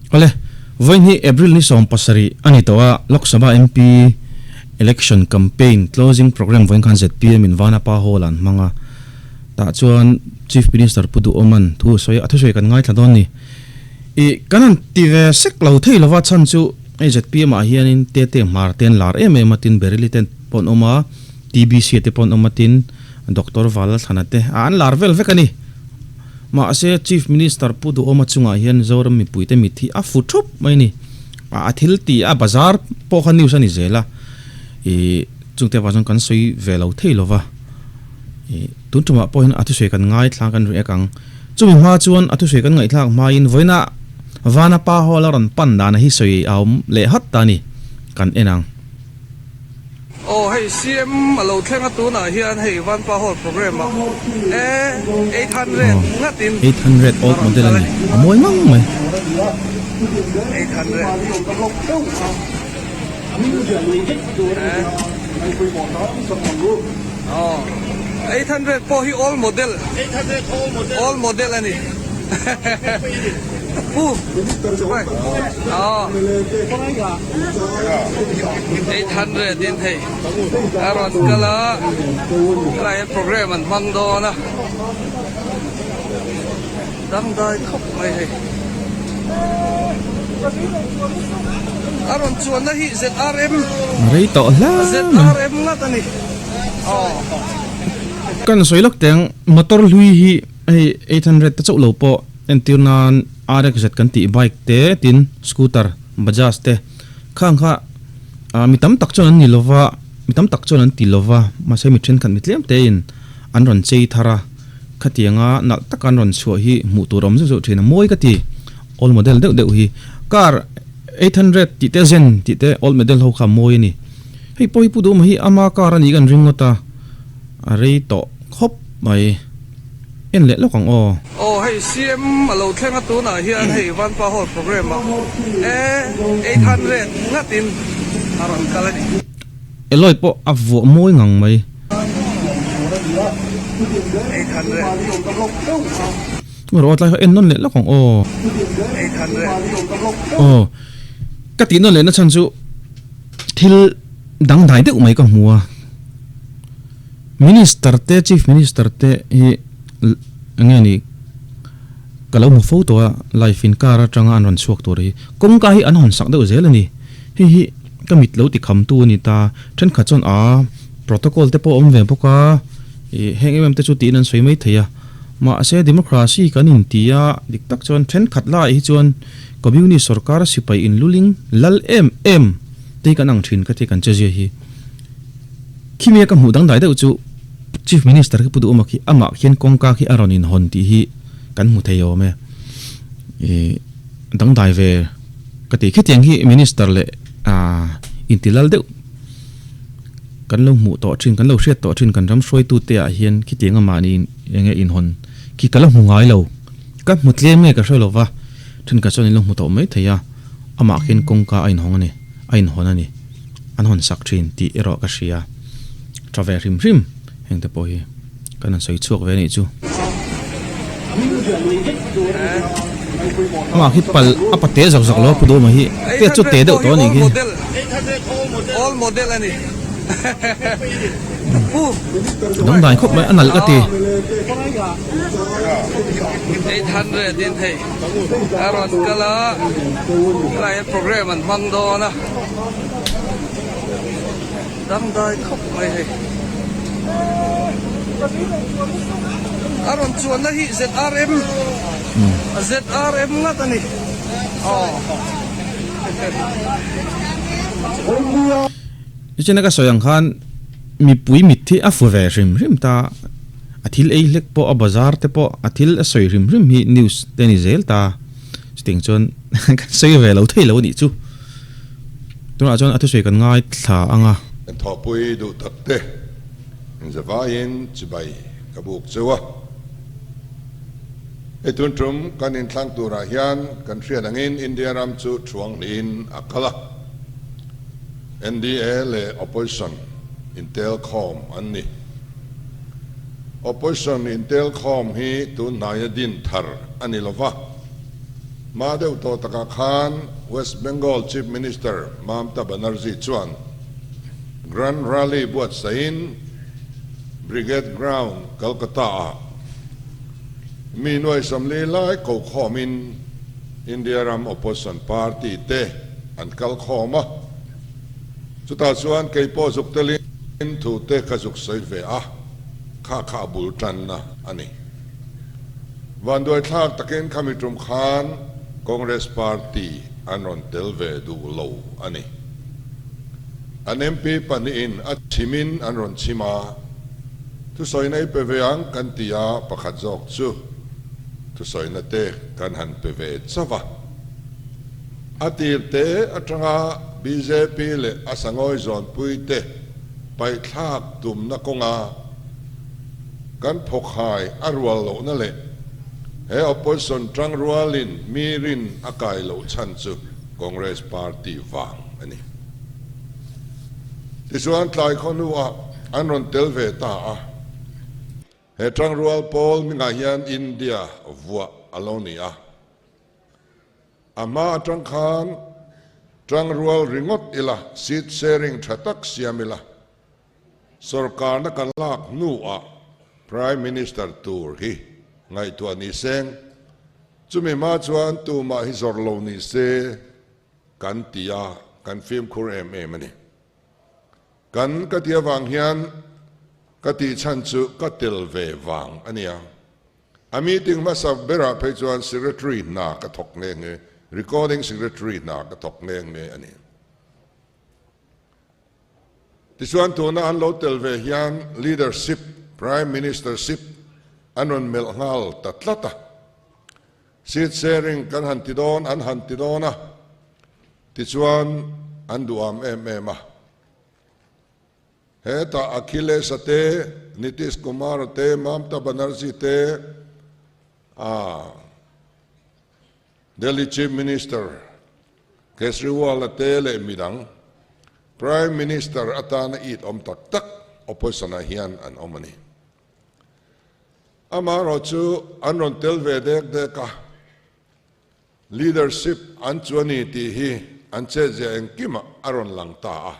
Awle, vawiin hi April ni 70 a ni tawh a, Lok Sabha MP Election Campaign Closing Programme vawiin khan zpm in Vanapa Hall ah an hmang a, tah chuan Chief Minister Pu Duhawman thu a sawi a, a thusawi kan ngaithla dawn ni. Ih, kan han ti ve sek lo thei lova chhan chu hei zpm ah hianin Tete Hmar te an lar em em a, tin Baryli te pawh an awm a, TBC te pawh an awm a, tin Doctor Valalthlana te ah an lar vel vek a ni. Mahse, Chief Minister Pu Duhawma chungah hian Zoram mipuite mit hi a fu thup mai a ni. A thil ti a bazar pawh kha news a ni zel a, ih chungte avang chuan kan sawi ve lo thei lo va. Ih tun tumah pawh hian a thusawi kan ngaithla kan riak ang. Chumi hma chuan a thusawi kan ngaihthlak hmain vawiina Vana pa hall a rawn pan dana hi sawi a awm leh hat ta a ni, kan en ang. Aw hei CM a lo thleng a tunah hian hei Vanpa Hall program ah e 800 ngat in 800 old a rawn model kal a a ni ni. a mawi ngang mai. 800 e aw 800 pawh hi old model old model a ni. Pu aw 800 in hei a rawn kal a helai hian program an hmang dawn a dangdai khawp mai hei a rawn chuanna hi ZRM Rei tawh hle mai. ZRM ngat a ni aw. Kan sawi lawk teh ang motor hlui hi. Hei 800 te chauh lo pawh entir nan RXZ kan tih bike te tin scooter Bajaj te khang kha ah mi tam tak chuan an ni lova mi tam tak chuan an ti lova mahse mi thenkhat mi tlem te in an rawn chei thar a khatianga nalh taka an rawn chhuah hi hmuh tur a awm zeuh zeuh thin a mawi ka ti old model deuh deuh hi car 800 tih te zen tih te old model ho kha a mawi a ni hei pawh hi pu duhawm hi ama car a nih ka an ring ngawt a a rei tawh khawp mai. En leh lawk ang aw. Aw hei CM a lo thleng a tunah hian hei Vanpa Hall program ah e 800 ngat in a rawn kal a ni. Eloy pawh a vuah mawi ngang mai. 800. Rawh tlai kha en nawn leh lawk ang aw. 800. Aw ka tih nawn leh na chhan chu thil dangdai deuh mai ka hmu a. Minister te Chief Minister te hi eng nge ni ka lo hmu fo tawh a life in car atanga an rawn chhuak tur hi kawngka hi an hawn sak deuh zel a ni hei hi ka mit lo ti kham tu a ni ta thenkhat chuan aa protocol te pawh a awm ve bawk a ih heng em em te chu tiin an sawi mai thei a mahse democracy kan in ti a dik tak chuan thenkhat lai hi chuan communist sorkar sipai in luling lal em em te hi kan ang thin ka ti kan che zia hi. Khimi a ka hmuh dangdai deuh chu Chief Minister khi Pu Duhawma khi amah khian kawngka khi a rawn inhawn tih hi kan hmu thei awm e. Ih dangdai ve ka ti. Khitiang hi Minister leh ah inti lal deuh kan lo hmuh tawh thin, kan lo hriat tawh thin kan ram hruaitute ah hian khitiang amah ni enge inhawn khi ka la hmu ngai lo. Ka hmu tlem nge ka hre lo va, thenkhat chuan in lo hmu tawh mai thei a, amah khian kawngka a inhawng a ni, a inhawn a ni. An hawn sak thin tih erawh ka hria. Tha ve hrim hrim heng te pawh hi kan han sawi chhuak ve anih chu. Amah khi pal a pa te zawk zawk lo a pu duh mai hi te chu te deuh tawh anih khi. Dangdai khawp mai a nalh ka ti. Dangdai khawp mai hei. A rawn chuanna hi ZRM ZRM ngat a ni. Aw. Nichina ka sawi ang khan mipui mit hi a fu ve hrim hrim ta. A thil ei hlek pawh a bazar te pawh a thil a sawi hrim hrim hi news te a ni zel ta. Chutiang chuan kan sawi ve lo thei lo a nih chu. Tunah chuan a thusawi kan ngaithla ang a. Kan thawhpui duh tak te inzavaiin chibai ka buk cheu a. Hei tun tum kan inthlang turah hian kan hriat angin India ram chu thuanghliin a kal a. NDA leh Opposition intelkhawm an ni. Opposition intelkhawm hi tun hnaia din thar a ni lova. Hma deuh tawh takah khan West Bengal Chief Minister Mamta Banerjee chuan Grand Rally buatsaihin Brigade Ground, Kolkata-ah mi nuai 40 lai ko khawmin India ram opposition party te an kal khawm a. Chutah chuan kei pawh zuk telin thu te ka zuk sawi ve a, kha kha a bul tanna a ni. Vanduaithlak takin khami tum khan Congress party an rawn tel ve duh lo a ni. An MP pahnihin a chhimin an rawn chhim a, thusawina i pe ve ang kan ti a, pakhat zawk chu thusawina te kan han pe ve chauh a. A tir te atanga bjp leh a sangawi zawnpui te paihthlak tumna kawnga kan phawkhai a rual lohna leh he opposition tang rualin mi rin a kai loh chhan chu Congress party vang a ni. Tichuan tlai khawhnuah an rawn tel ve ta a, he tangrual pawl hmingah hian India vuah a lo ni a. A hma atang khan tangrual ringawt ila seat sharing tha tak siam ila, Sorkarna kan lak hnuah Prime Minister tur hi ngaihtuah ni seng, chumi hma chuan tumah hi zawrh lo ni se kan ti a, kan fimkhur em em a ni. Kan ka ti avang hian ka tih chhan chu ka tel ve vang a nia. A meeting hmasa berah phei chuan Secretary hna ka thawk nghe nghe, Recording Secretary hna ka thawk nghe nghe a ni. Tichuan tuna an lo tel ve hian leadership, Prime Ministership an rawn melh nghal ta tlat a. Seat sharing kan han ti dawn, an han ti dawn a, tichuan an duham em em a. Hetah Akhilesh-a te, Nitish Kumar-a te, Mamta Banerjee te, Delhi Chief Minister Kejriwal-a te leh midang Prime Minister atana it awm tak tak opposition-ah hian an awm a ni. Amaherawh chu an rawn tel ve dek dek a, leadership an chu a ni tih hi an chetzia engkimah a rawn lang ta a.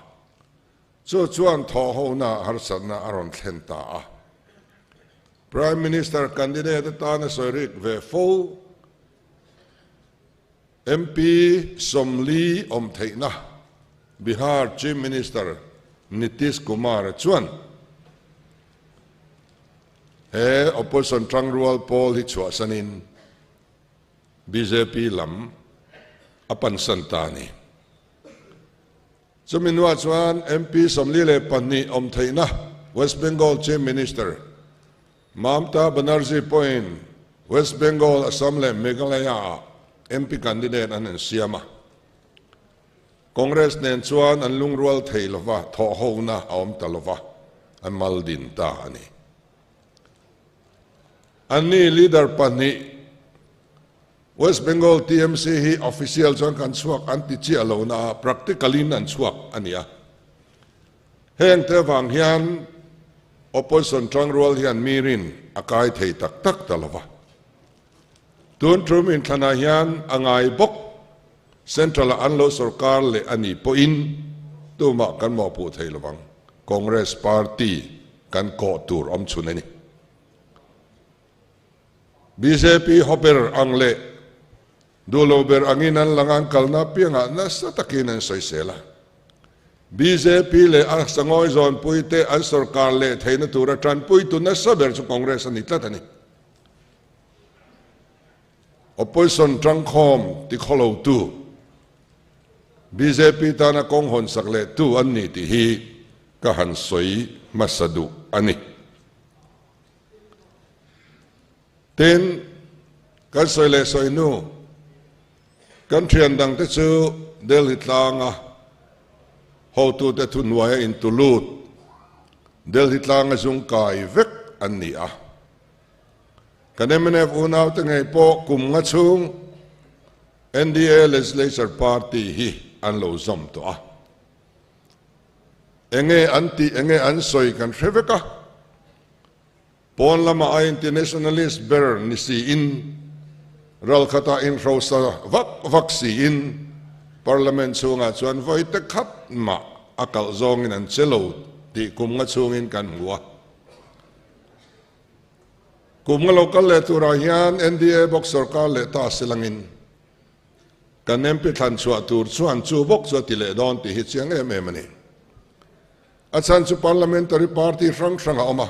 Chu chuan thawhhona harsatna a rawn thlen ta a. Prime Minister candidate atana sawi rik ve fo MP 40 awm theihna Bihar Chief Minister Nitish Kumar chuan he opposition tangrual pawl hi chhuahsanin bjp lam a pansan ta a ni. Chumi hnuah chuan MP 42 awm theihna West Bengal Chief Minister Mamta Banerjee pawhin West Bengal, Assam leh Meghalaya-ah MP candidate an insiam a. Congress nen chuan an lungrual thei lova, thawhhona a awm ta lova, an mal din ta a ni. Anni leader pahnih West Bengal TMC hi official chuan kan chhuak an ti chiah lo na a, practical in an chhuak a ni a. Heng te avang hian opposition tangrual hian mi rin a kai thei tak tak ta lo va. Tun tum inthlanah hian a ngai bawk Central ah an lo sorkar leh a nih pawhin tumah kan mawhpuh thei lovang. Congress party kan kawh tur awm chhun a ni. Bjp hawber ang leh duhlo ber angin an lang an kalna apiangah nasa takin an sawisel a. Bjp leh a sangawi zawnpui te an sorkar leh theihna tura tanpuitu nasa ber chu Congress a ni tlat a ni. Opposition tangkhawm tikhawlotu bjp tana kawng hawnsak leh tu an ni tih hi ka han sawi hmasa duh a ni. Tin, kan sawi leh sawi hnu, kan thian dangte chu Delhi tlanga hotute thuhnuaia intulut, Delhi tlanga zung kai vek an ni a. Kan mnf unaute ngei pawh kum nga chhung NDA Legislature Party hi an lo zawm tawh a. Enge an tih, enge an sawi kan hre vek a. Pawn lama a internationalist ber ni siin Ralkhatah inhrosa vak vak siin Parliament chhungah chuan vawi te khat mah a kalh zawngin an che lo tih kum nga chhungin kan hmu a. Kum nga lo kal leh turah hian NDA bawk sorkar leh ta silangin kan MP thlan chhuah tur chuan chu bawk chu a ti leh dawn tih hi chiang em em a ni. A chhan chu Parliamentary Party hrang hrang a awm a.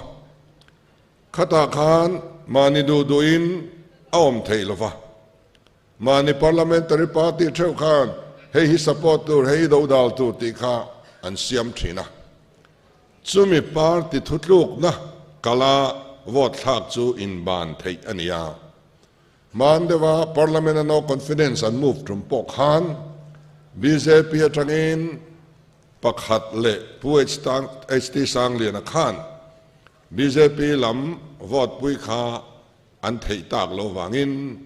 Khatah khan mahni duh duhin a awm theih lo va. Mahni parliamentary party theuh khan hei hi support tur, hei hi dodal tur tih kha an siam thin a. Chumi party thutlukna kala vote thlak chu inban theih a ni a. Hman deuha parliament a no confidence an move tum pawh khan bjp atangin pakhat leh Pu HT Sangliana khan Bjp lam vote pui kha an theih tak lo vangin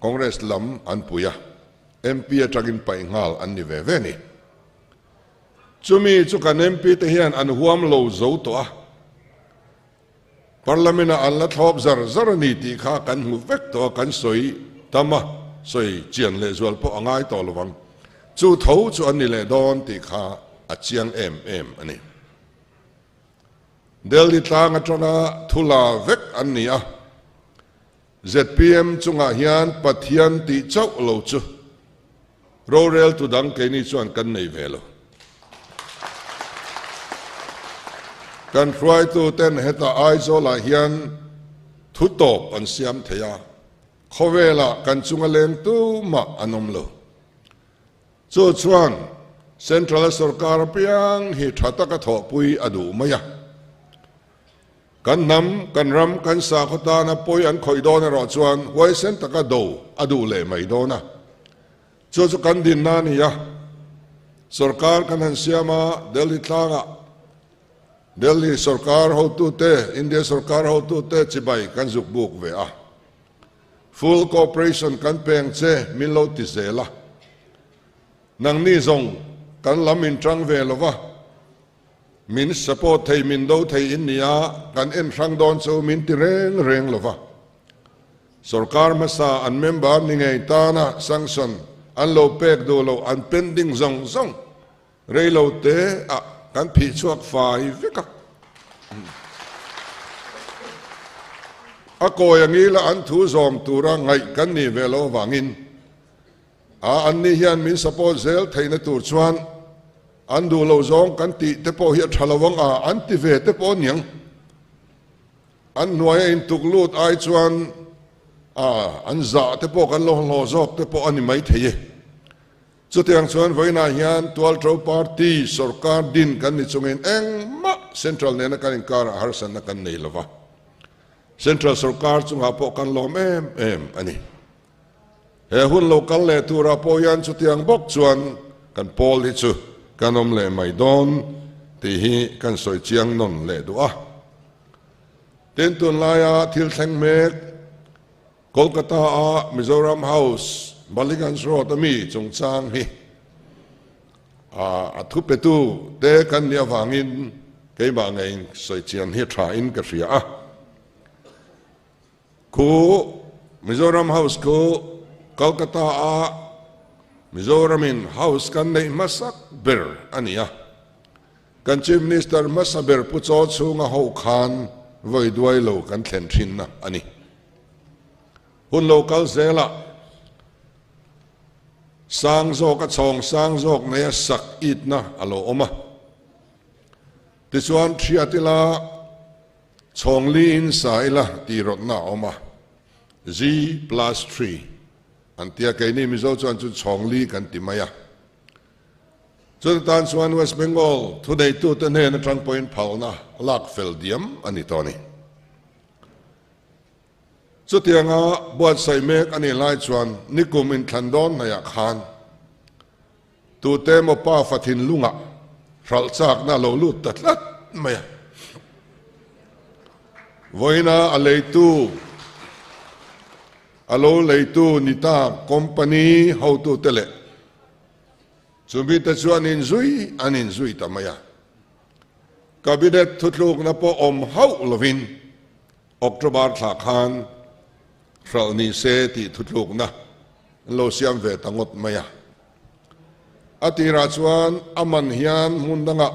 Congress lam an pui a, MP atangin paih nghal an ni ve ve ni. Chumi chu kan MP te hian an huam lo zo tawh a, Parliament ah an la thlawp zar zar a ni tih kha kan hmu vek tawh a, kan sawi tam a, sawi chian leh zual pawh a ngai tawh lo vang. Chu tho chu an ni leh dawn tih kha a chiang em em a ni. Delhi tlang atanga thu la vek an ni a, zpm chungah hian Pathian tih chauh lo chu roreltu dang keini chuan kan nei ve lo. Kan hruaituten heta Aizawlah hian thu tawp an siam thei a, khawvelah kan chunga leng tumah an awm lo. Chu chuan Central sorkar apiang hi tha taka thawhpui a duh mai a. Kan hnam, kan ram, kan sakhaw tana pawi an khawih dawn erawh chuan huaisen taka do a duh leh mai dawn a. Chu chu kan dinna a ni a. Sorkar kan han siam a, Delhi tlangah Delhi sorkar hotute, India sorkar hotute chibai kan zuk buk ve a. Full cooperation kan peng che min lo ti zel a, nangni zawng kan lam in tang ve lo va, min support thei min do thei in nia kan en hrang dawn chu min ti reng reng lo va. Sorkar hmasa an member ni ngei tana sanction an lo pek duh loh an pending zawng zawng Rei lo te ah kan phih chhuak fai vek a. A kawi a ngila an thu zawm tura ngaih kan nih ve loh avangin a anni hian min support zel theihna tur chuan an duh lo zawng kan tih te pawh hi a tha lo ang a, an ti ve te pawh aniang. An hnuai a intuk lut ai chuan a an zah te pawh kan lo hlawh zawk te pawh a ni maithei e. Chutiang chuan vawiinah hian Tualṭo Party sorkar din kan ni chungin engmah Central nena kan inkarah harsatna kan nei lo va, Central sorkar chungah pawh kan lawm em em a ni. He hun lo kal leh turah pawh hian chutiang bawk chuan kan pawl hi chu kan awm leh mai dawn tih hi kan sawi chiang nawn leh duh a. Tin, tunlaia thil thleng mek Kolkata-a Mizoram House, Ballygunge Road a mi chungchang hi a thupetu te kan nih avangin keimah ngeiin sawi chian hi tha in ka hria a. Khu Mizoram House khu Kolkata-a Mizoramin House kan neih hmasak ber a ni a. Kan Chief Minister hmasa ber Pu Chaw chhunga ho khan vawi duai lo kan thlen thinna a ni. Hun lo kal zelah sang zawk a chhawng sang zawk neia sak itna a lo awm a. Tichuan thiat ila chhawng liin sa ila tih rawtna a awm a, G+3 an tia keini Mizo chuan chu chhawng li kan ti mai a. Chuti tan chuan West Bengal thuneitute hnen atang pawhin phalna lak fel diam a ni tawh a ni. Chutianga buatsaih mek a nih lai chuan nikum inthlan dawn hnaihah khan tute emaw pa fa thinlungah hralh chakna a lo lut ta tlat mai a. Vawiina a leitu a lo leitu ni ta company hotute leh Chumite chu an inzui an inzui ta mai a. Cabinet thutlukna pawh awm hauh lovin October thla khan hralh ni se tih thutlukna an lo siam ve ta ngawt mai a. A tirah chuan a man hian hmun dangah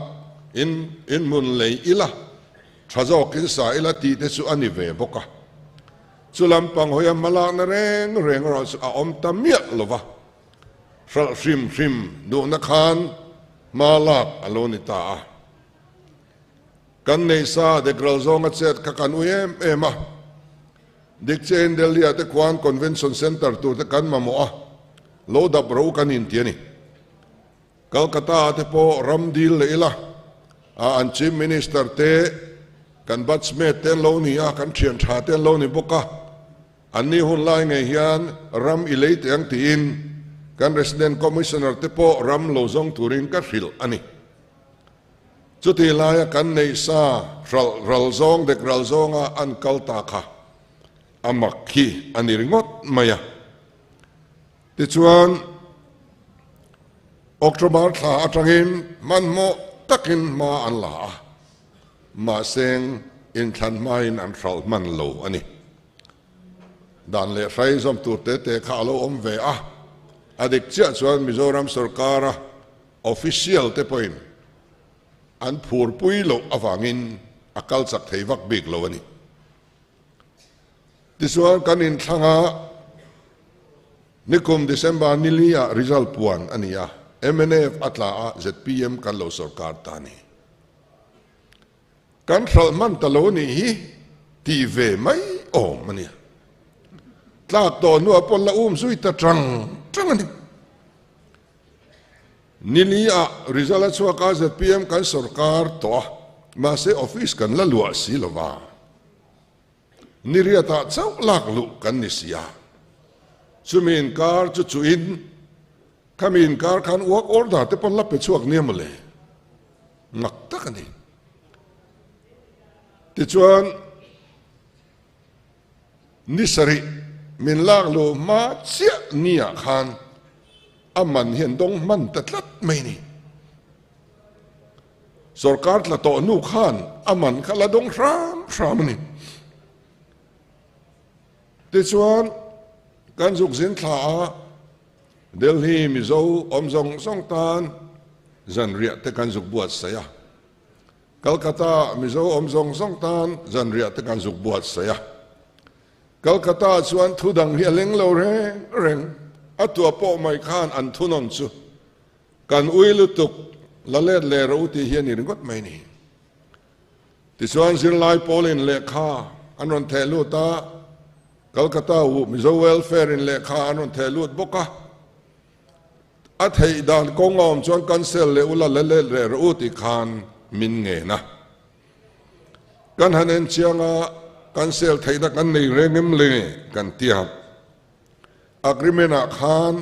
in inhmun lei ila, tha zawkin sa ila tih te chu a ni ve bawk a. Chu lampang hawia hmalakna reng reng erawh chu a awm ta miah lo va, hralh hrim hrim duhna khan hma lak a lo ni ta a. Kan neih sa dekral zawnga chet kha kan ui em em a. Dik chiahin Delhi-ah te khuan Convention Centre tur te kan mamawh a, lo dap ro kan inti a ni. Calcutta-ah te pawh ram dil leh ila, a an Chief Minister te, kan batchmate te an lo ni a, kan thian tha te an lo ni bawk a, anni hun lai ngei hian ram i lei teh ang tiin kan Resident Commissioner te pawh ram lo zawng turin ka hrilh a ni. Chutih laia kan neih sa hralh ral zawng dek ral zawnga an kal ta kha a mak khi a ni ringawt mai a. Tichuan, October thla atangin hmanhmawh takin hma an la a, mahseng inthlan hmain an hralh hman lo a ni. Dan leh hrai zawm tur te te kha a lo awm ve a, a dik chiah chuan Mizoram sorkara Official te pawhin an phurpui loh avangin a kal chak thei vak bik lo a ni. Tichuan kan inthlang a, nikum December nili ah result puan a ni a, mnf a tla a, zpm kan lo sorkar ta a ni. Kan hralh hman ta lo nih hi tih ve mai awm a nia. Tlak tawh hnuah pawh la um zui ta tang tang a ni. Nili ah result a chhuak a zpm kan sorkar tawh a, mahse office kan la luah si lo va, niriat ah chauh lak luh kan ni si a, chumi inkar chu chuhin khami inkar khan work order te pawn la pe chhuak nia mawle, mak tak a ni. Tichuan Ni sarih min lak luh hma chiah ni ah khan a man hi an dawng hman ta tlat mai ni. Sorkar tla tawh hnu khan a man kha la dawng hram hram a ni. Tichuan kan zuk zin thla a Delhi Mizo awm zawng zawng tan zanriah te kan zuk buatsaih a. Calcutta Mizo awm zawng zawng tan zanriah te kan zuk buatsaih a. Calcutta chuan thu dang hi a leng lo reng reng, a tua pawh mai khan an thunawn chu kan ui lutuk la let leh ro tih hi a ni ringawt mai ni. Tichuan zirlai pawlin lehkha an rawn theh lut a, Calcutta Mizo Welfare in lehkha an rawn theh lut bawk a. A theih dan kawng a awm chuan cancel leh ula la let leh rawh u tih khan min ngen a. Kan han en chiang a, cancel theihna kan nei reng em le kan ti a. Agreement ah khan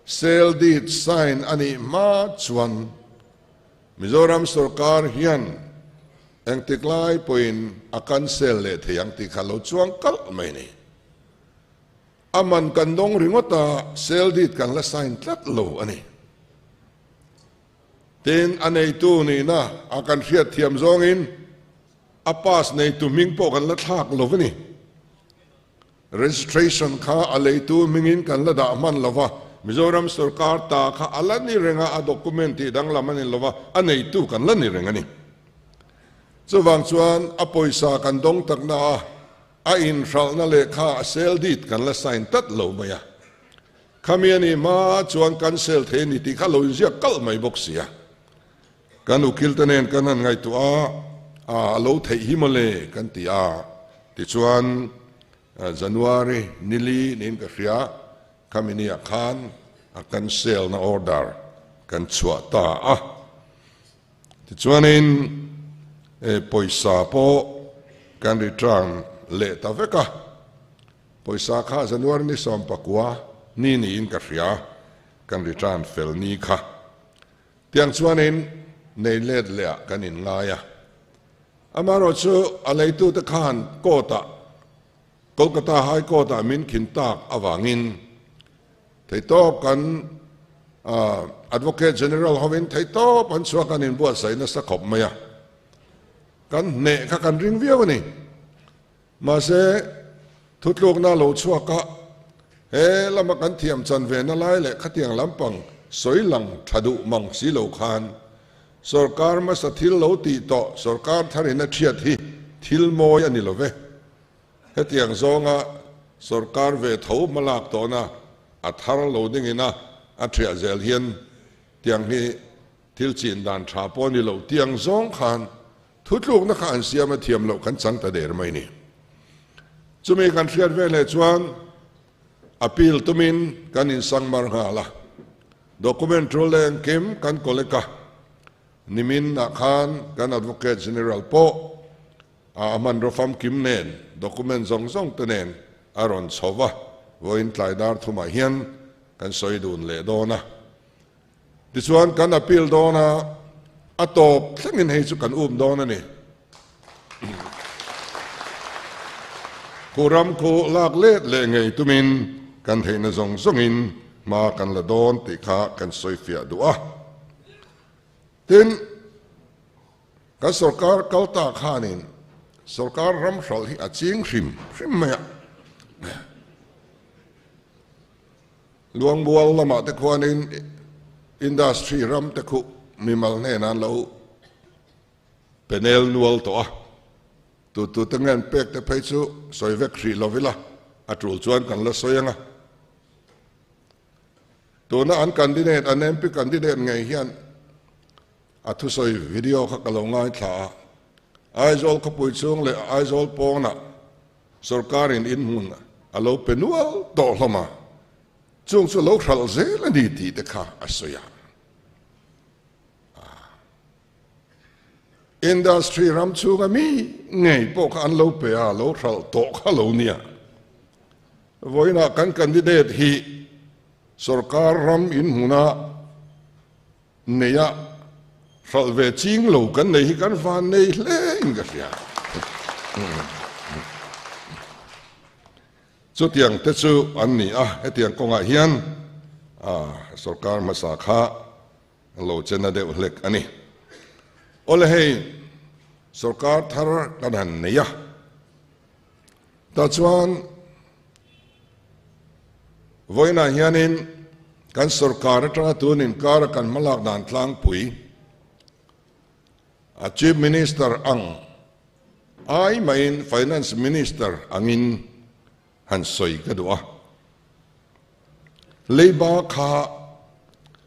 sale deed sign a nih hma chuan Mizoram sorkar hian engtik lai pawhin a cancel leh thei ang tih kha lo chuang kalh mai a ni. A man kan dawng ringawt a, sale deed kan la sign tlat lo a ni. Tin, a neitu nihna a kan hriat thiam zawngin a pass neitu hming pawh kan la thlak lo a ni. Registration kha a leitu hmingin kan la dah hman lo va, Mizoram sorkar ta kha a la ni reng a, a document tih danglam a ni lo va, a neitu kan la ni reng a ni. Chuvang chuan a pawisa kan dawng takna a, A inhralhna lehkha a sale deed kan la sign tlat lo mai a, khami a nih hma chuan kan sale thei a ni tih kha lo inziak kalh mai bawk si a. Kan ukil te nen kan han ngaihtuah a, a lo theih hi mawle kan ti a, tichuan January nili niin ka hria, khami niah khan a kan sale na order kan chhuah ta a. Tichuanin pawisa pawh kan return leh ta vek a, pawisa kha January ni 19 ni niin ka hria, kan return fel ni kha. Tiang chuanin nei let leh ah kan inngai a, amaherawh chu a leitute khan court ah, Kolkata High Court ah min khin tak avangin Theihtawp kan Advocate General hovin theihtawp an chhuak an inbuatsaih nasa khawp mai a, kan hneh kha kan ring viau a ni. Mahse, Thutlukna lo chhuak a, he lama kan thiam chan ve na lai leh khatiang lampang sawi lang tha duh mang si lo khan sorkar hmasa thil lo tih tawh sorkar tharin a thiat hi thil mawi a ni lo ve. Hetiang zawnga sorkar ve tho hmalak tawhna a thar lo dingin a a thiah zel hian tiang hi thil chin dan tha pawh a ni lo. Tiang zawng khan Thutlukna kha an siam a thiam loh kan chang ta der mai ni. Chumi kan hriat veleh chuan appeal tumin kan insang mar nghal a, document tul leh engkim kan collect a, nimin ah khan kan Advocate General pawh a hmanraw famkim nen document zawng zawng te nen a rawn chho va, vawiin tlai dar thumah hian kan sawi dun leh dawn a. Tichuan kan appeal dawn a, a tawp thlengin hei chu kan um dawn a ni. Khu ram khu lak let leh ngei tumin kan theihna zawng zawngin hma kan la dawn tih kha kan sawifiah duh a. Tin, kan sorkar kal ta khanin sorkar ram hralh hi a ching hrim hrim mai a. Luangbual lamah te khuanin industry ram te khuh mimal hnenah an lo pe nel nual tawh a, tu tu te nge an pek te phei chu sawi vek hrih lo ila a tul chuan kan la sawi ang a. Tuna an candidate, an MP candidate ngei hian a thusawi video kha ka lo ngaithla a, Aizawl khawpui chhung leh Aizawl pawnah Sorkarin inhmun a lo pe nual tawh hlawm a, chung chu lo hralh zel a ni tih te kha a sawi a. Industry ram chhunga mi ngei pawh kha an lo pe a, lo hralh tawh kha lo nia. Vawiinah kan candidate hi sorkar ram inhmuna Neia hralh ve ching lo kan nei hi kan van nei hle in ka hria. Chutiang te chu an ni a, hetiang kawngah hian sorkar hmasa kha lo che na deuh hlek a ni. Awle hei sorkar thar kan han nei a, tah chuan Vawiinah hianin kan sorkar atanga tun inkara kan hmalak dan tlangpui a Chief Minister ang ai mahin Finance Minister angin han sawi ka duh a. Leiba kha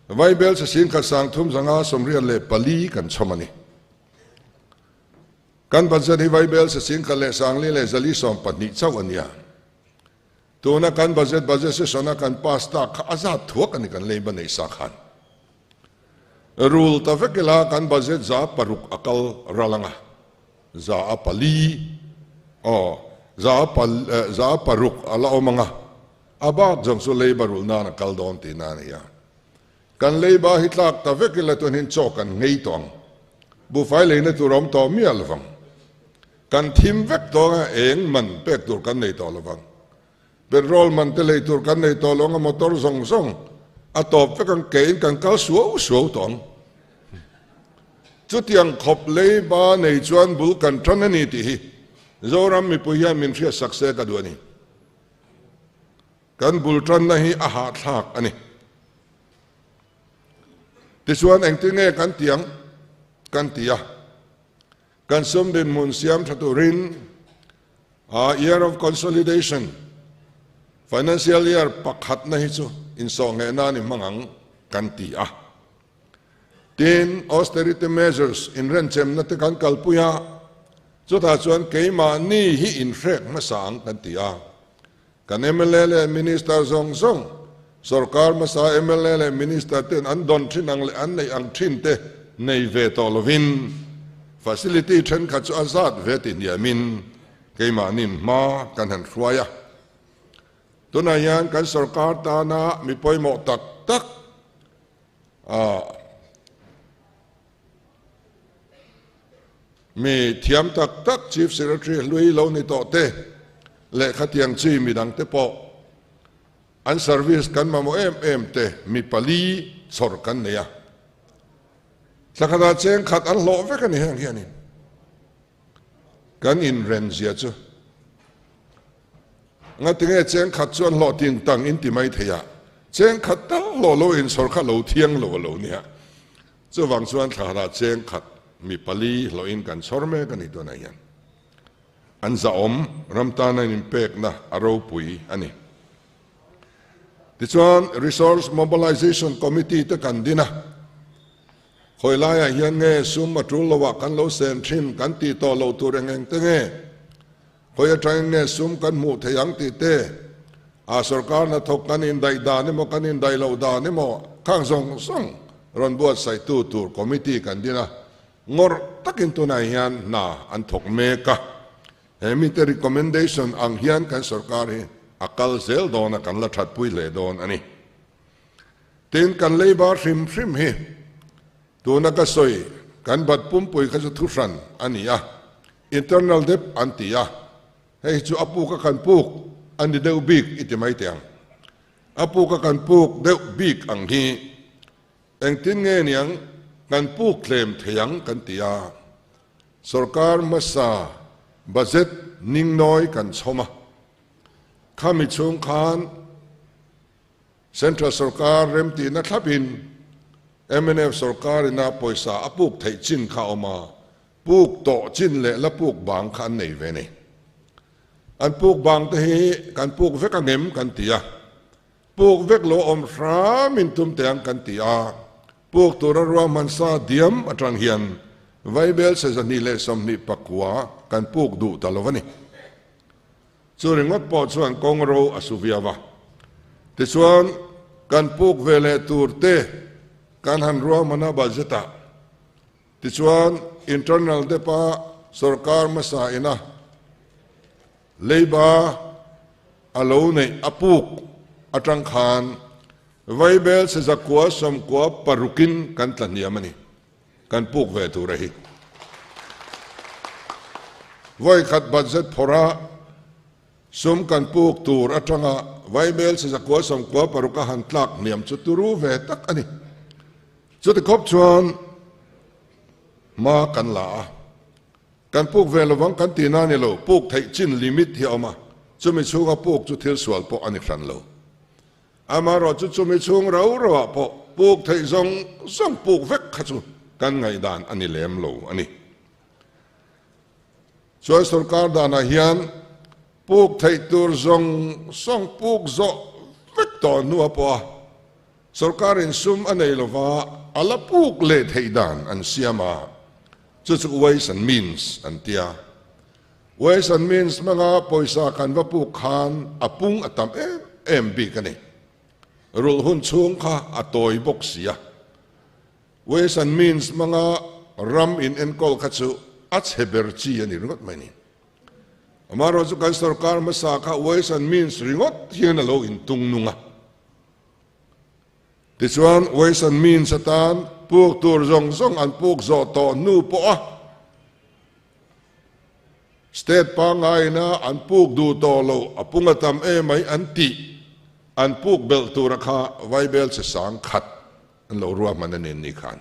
Vaibel Sasingkhat Sangthum zanga 84 kan chhawm a ni. Kan budget hi Vaibel Sasingkhat leh Sangli leh 420 chauh a nia. Tuna kan budget budget session a kan pass tak kha a zat thuak a ni kan leiba neih sa khan. Rule ta vek ila kan budget 6% a kal ral anga, 4% aw 6% a la awm anga, a bak zawng chu leiba rulh nan a kal dawn tihna a ni a. Kan leiba hi tlak ta vek ila chuan hin chaw kan ngei tawh ang. Buhfai leina tur a awm tawh miah lovang. Kan thim vek tawh anga eng man pek tur kan nei tawh lovang. Petrol man te lei tur kan nei tawh lo anga motor zawng zawng a tawp vek ang kein kan kal suau suau tawh ang. Chutiang khawp leiba nei chuan bul kan tan a ni tih hi Zoram mipui hian min hriatsak se ka duh a ni. Kan bul tanna hi a hahthlak a ni. Tichuan engtin nge kan ti ang? Kan ti a. Kan sum dinhmun siam tha turin a Year of Consolidation, Financial Year pakhatna hi chu insawhngheh nan i hmang ang kan ti a. Tin, austerity measures inrenchemna te kan kalpui a, chutah chuan keimahni hi inhrek hmasa ang kan ti a. Kan mla leh Minister zawng zawng, sorkar hmasa mla leh Minister ten an dawn thin ang leh an neih ang thin te nei ve tawh lovin facility thenkhat chu a zat ve ti hniamin keimahnin hma kan han hruai a. Tunah hian kan sorkar tana mi pawimawh tak tak a Mi thiam tak tak Chief Secretary hlui lo ni tawh te leh khatiang chi midang te pawh an service kan mamawh em em te mi pali chhawr kan nei a. Thla khatah cheng khat an hlawh vek a ni heng hianin kan inren zia chu. Ngatinge cheng khat chuan hlawh tin tang in ti mai thei a, cheng khat tal hlawh lo in sawr kha lo thiang lo a lo nia. Chuvang chuan thla cheng khat mi pali hlawhin kan chhawr mek a ni tunah hian. An zahawm ram tana in inpekna a ropui a ni. Tichuan Resource Mobilization Committee te kan din a, khawi laiah hian nge sum a tul loah kan lo sen thin kan tih tawh loh tur eng eng te nge, khawi atangin nge sum kan hmuh theih ang tih te, a sorkar hnathawk kan indaih dan emaw kan indaih loh dan emaw khang zawng zawng rawn buatsaihtu tur committee kan din a, ngawrh takin tunah hian hna an thawk mek a. He mite recommendation ang hian kan sorkar hi a kal zel dawn a, kan la thatpui hle dawn a ni. Tin, kan leiba hrim hrim hi tuna ka sawi kan bat pumpui kha chu thuhran a ni a, internal debt an ti a, hei hi chu a puk a kan puk a ni deuh bik i ti mai teh ang. A puk a kan puk deuh bik ang hi Engtin nge niang kan puk tlem thei ang kan ti a, sorkar hmasa budget ningnawi kan chhawm a, khami chhung khan Central sorkar remtihna thlapin mnf sorkar ina pawisa a puk theih chin kha a awm a, puk tawh chin leh la puk bang kha an nei ve ni. An puk bang te hi kan puk vek angem kan ti a, Puk vek lo awm hram in tum teh ang kan ti a, puk tura ruahman sa diam atang hian Vaibel 224 kan puk duh ta lo a ni. Chu ringawt pawh chuan kawng ro a su viau a. Tichuan, kan puk ve leh tur te kan han ruahman a budget ah. Tichuan, internal depa sorkar hmasa ina Leiba a lo neih a puk atang khan Vaibel sezakua sawmkua parukin kan tla hniam a ni. Kan puk ve tur a hi. Vawikhat budget phawrha sum kan puk tur atanga Vaibel sezakua sawmkua paruka han tlak hniam chu turu ve tak a ni. Chuti khawp chuan hma kan la a. Kan puk ve lovang kan tih na ni lo, puk theih chin limit hi a awm a, chumi chhunga puk chu thil sual pawh a ni hran lo. Amaherawh chu chumi chhung rau rauah pawh puk theih zawng zawng puk vek kha chu kan ngaihdan a ni lem lo a ni. Chuan sorkar danah hian puk theih tur zawng zawng puk zawh vek tawh hnuah pawh a sorkarin sum a nei lova a la puk leh theih dan an siam a, Chu chu ways and means an ti a. Ways and means hmanga pawisa kan va puk khan a pung a tam em em bik a ni. Rulh hun chhung kha a tawi bawk si a. Ways and means hmanga ram in enkawl kha chu a chhe ber chi a ni ringawt mai ni. Amaherawhchu kan sorkar hmasa kha ways and means ringawt hian a lo intung nung a. Tichuan, ways and means atan puk tur zawng zawng an puk zawh tawh hnu pawha state pangngaina an puk duh tawh loh a pung a tam emai an tih an puk belh tura kha Vaibel che sang khat an lo ruahman a nen ni khan.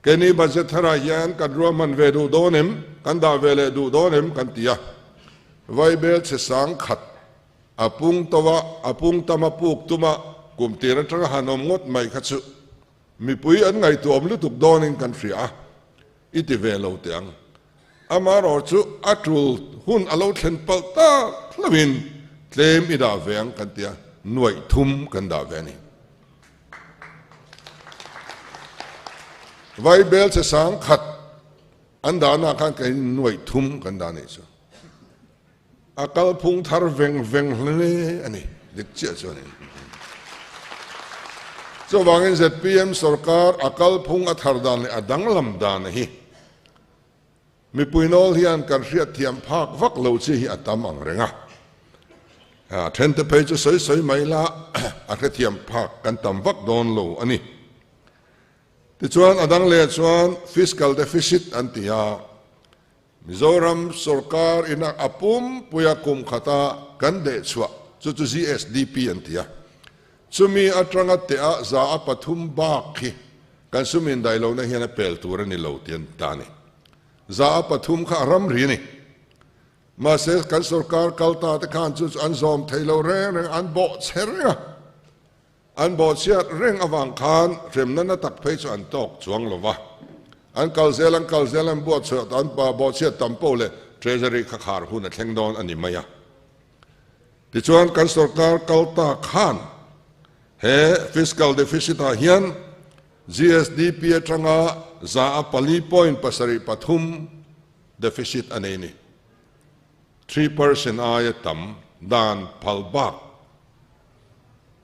Keini budget tharah hian kan ruahman ve duh dawn em, kan dah ve leh duh dawn em kan ti a, Vaibel che sang khat A pung to a, a pung tam a puk tum a, kum tir atanga han awm ngawt mai kha chu mipui an ngaihtuahawm lutuk dawnin kan hria a, i ti ve lo teh ang. Amaherawh chu a tul hun a lo thlen palh tak hlauhin tlem i dah ve ang kan ti a, nuaih thum kan dah ve a ni. Vaibel che sang khat an dahnaah khan kei nuaih thum kan dah a nih chu. A kalphung thar veng veng hle a ni, dik chiah chu a ni. Chuvangin zpm sorkar a kalphung a thar dan leh a danglam dan hi mipui nawl hian kan hriatthiam phak vak lo chi hi a tam ang reng a. A thente phei chu sawi sawi mai la a hrethiam phak kan tam vak dawn lo a ni. Tichuan a dang leh chuan fiscal deficit an ti a. Mizoram sorkar ina a pumpuia kum khata kan deh chhuah chu chu GSDP an ti a, chumi atanga teh-ah za a pathum bak hi kan sum indaih lohna hian a pel tur a ni lo tih an ta a ni. Za a pathum kha a ramri a ni. Mahse, kan sorkar kal ta te khan chu chu an zawm thei lo reng reng, an bawhchhe reng a. An bawhchhiat reng avang khan hremna na tak phei chu an tawk chuang lo va. An kal zel, an kal zel, an buatchhuah, an bawhchhiat tam poh leh Treasury kha khar hun a thleng dawn a ni mai a. Tichuan, kan sorkar kal ta khan he fiscal deficit ah hian GSDP atanga 4.73% deficit a nei ni. 3% aia tam dan phal bak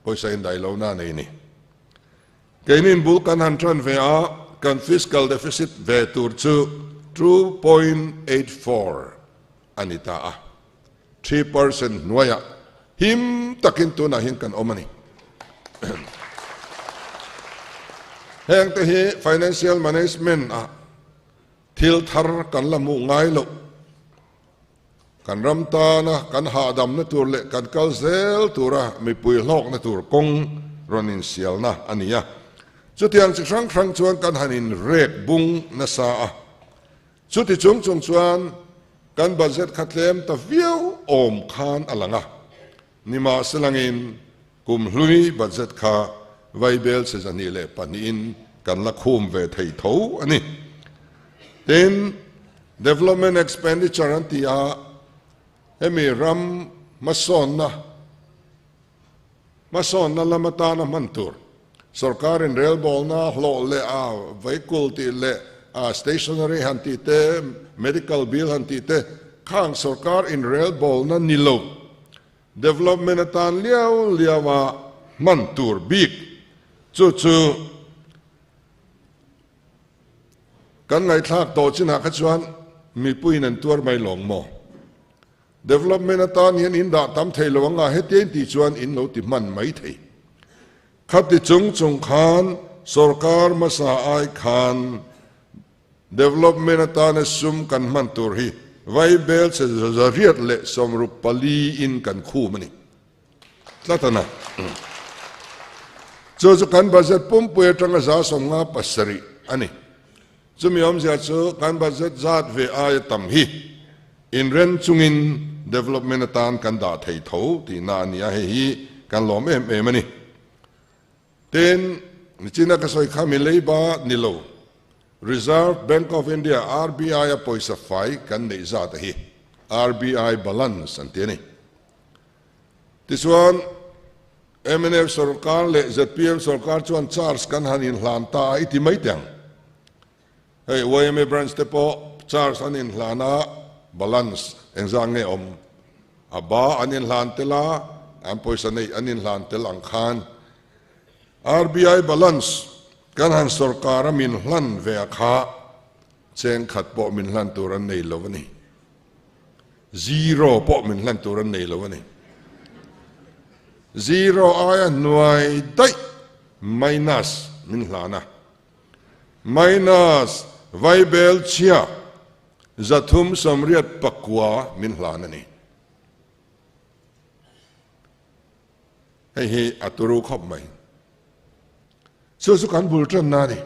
pawisa indaih lohna a nei ni. Keinin bul kan han tan ve a, kan fiscal deficit ve tur chu 2.84 a ni ta a. 3% hnuaiah him takin tunah hian kan awm a ni. Hengte hi financial management ah Thil thar kan la hmuh ngai loh. Kan ram tana kan hahdamna tur leh kan kal zel tura mipui hlawkna tur kawng rawn insialna a ni a. Chutiang chi hrang hrang chuan kan han inrek bung nasa a. Chuti chung chung chuan kan budget kha tlem ta viau awm khan a lang a. Nimahselangin kum hlui budget kha Vaibel che 22 in kan la khum ve thei tho a ni. Tin, development expenditure an ti a, hemi ram hmasawnna hmasawnna lam atana hman tur sorkarin relbawlna hlawh leh a vehicle tih leh a stationery han tih te, medical bill han tih te khang sorkar inrelbawlna ni lo. Development atan liau liau a hman tur bik chu chu kan ngaihthlak tawh chinah kha chuan mipuiin an tuar mai lawng maw? Development atan hian in dah tam thei lo anga hetiang tih chuan in lo ti hman mai thei. Khati chung chung khan sorkar hmasa ai khan Development atana sum kan hman tur hi Vaibel che 864 in kan khum a ni tlat a na. Chu chu kan budget pumpui atanga 57% a ni. Chumi awmzia chu kan budget zat ve aia tam hi inren chungin development atan kan dah thei tho tihna a ni a, hei hi kan lawm em em a ni. Tin, nichina ka sawi kha mi leiba ni lo, Reserve Bank of India, RBI, a pawisa fai kan neih zat a hi, RBI balance an ti a ni. Tichuan, mnf sorkar leh zpm sorkar chuan charge kan han inhlan ta a i ti mai teh ang. Hei yma branch te pawh charge an inhlan a, balance engzah nge awm? A ba an inhlan tel a, an pawisa neih an inhlan tel ang khan RBI balance kan han sorkar a min hlan ve a kha cheng khat pawh min hlan tur an nei lo a ni. Zero pawh min hlan tur an nei lo a ni. Zero aia hnuai daih minus min hlan a. Minus Vaibel chhia 389 min hlan a ni. Hei hi a turu khawp mai. Chu chu kan bul tanna a ni.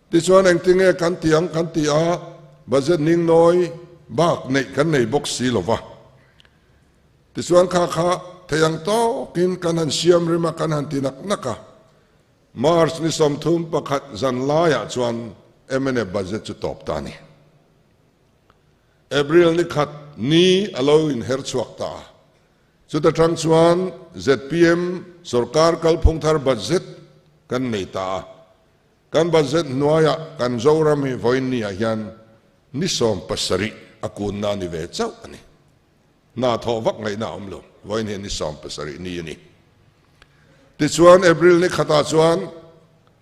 Tichuan engtinge kan ti ang kan ti a, budget ningnawi bak neih kan nei bawk si lo va. Tichuan kha kha thei ang tawkin kan han siam rim a, kan han ti nak nak a. March ni 31 zan laiah chuan mnf budget chu tawp ta a ni. April ni khat ni a lo inher chhuak ta a. Chuta tang chuan zpm sorkar kalphung thar budget kan nei ta a. Kan budget hnuaiah kan Zoram hi vawiinniah hian ni 17 a kunna a ni ve chauh a ni. Hna thawh vak ngaihna a awm lo, vawiin hi ni 17 ni a ni. Tichuan April ni khatah chuan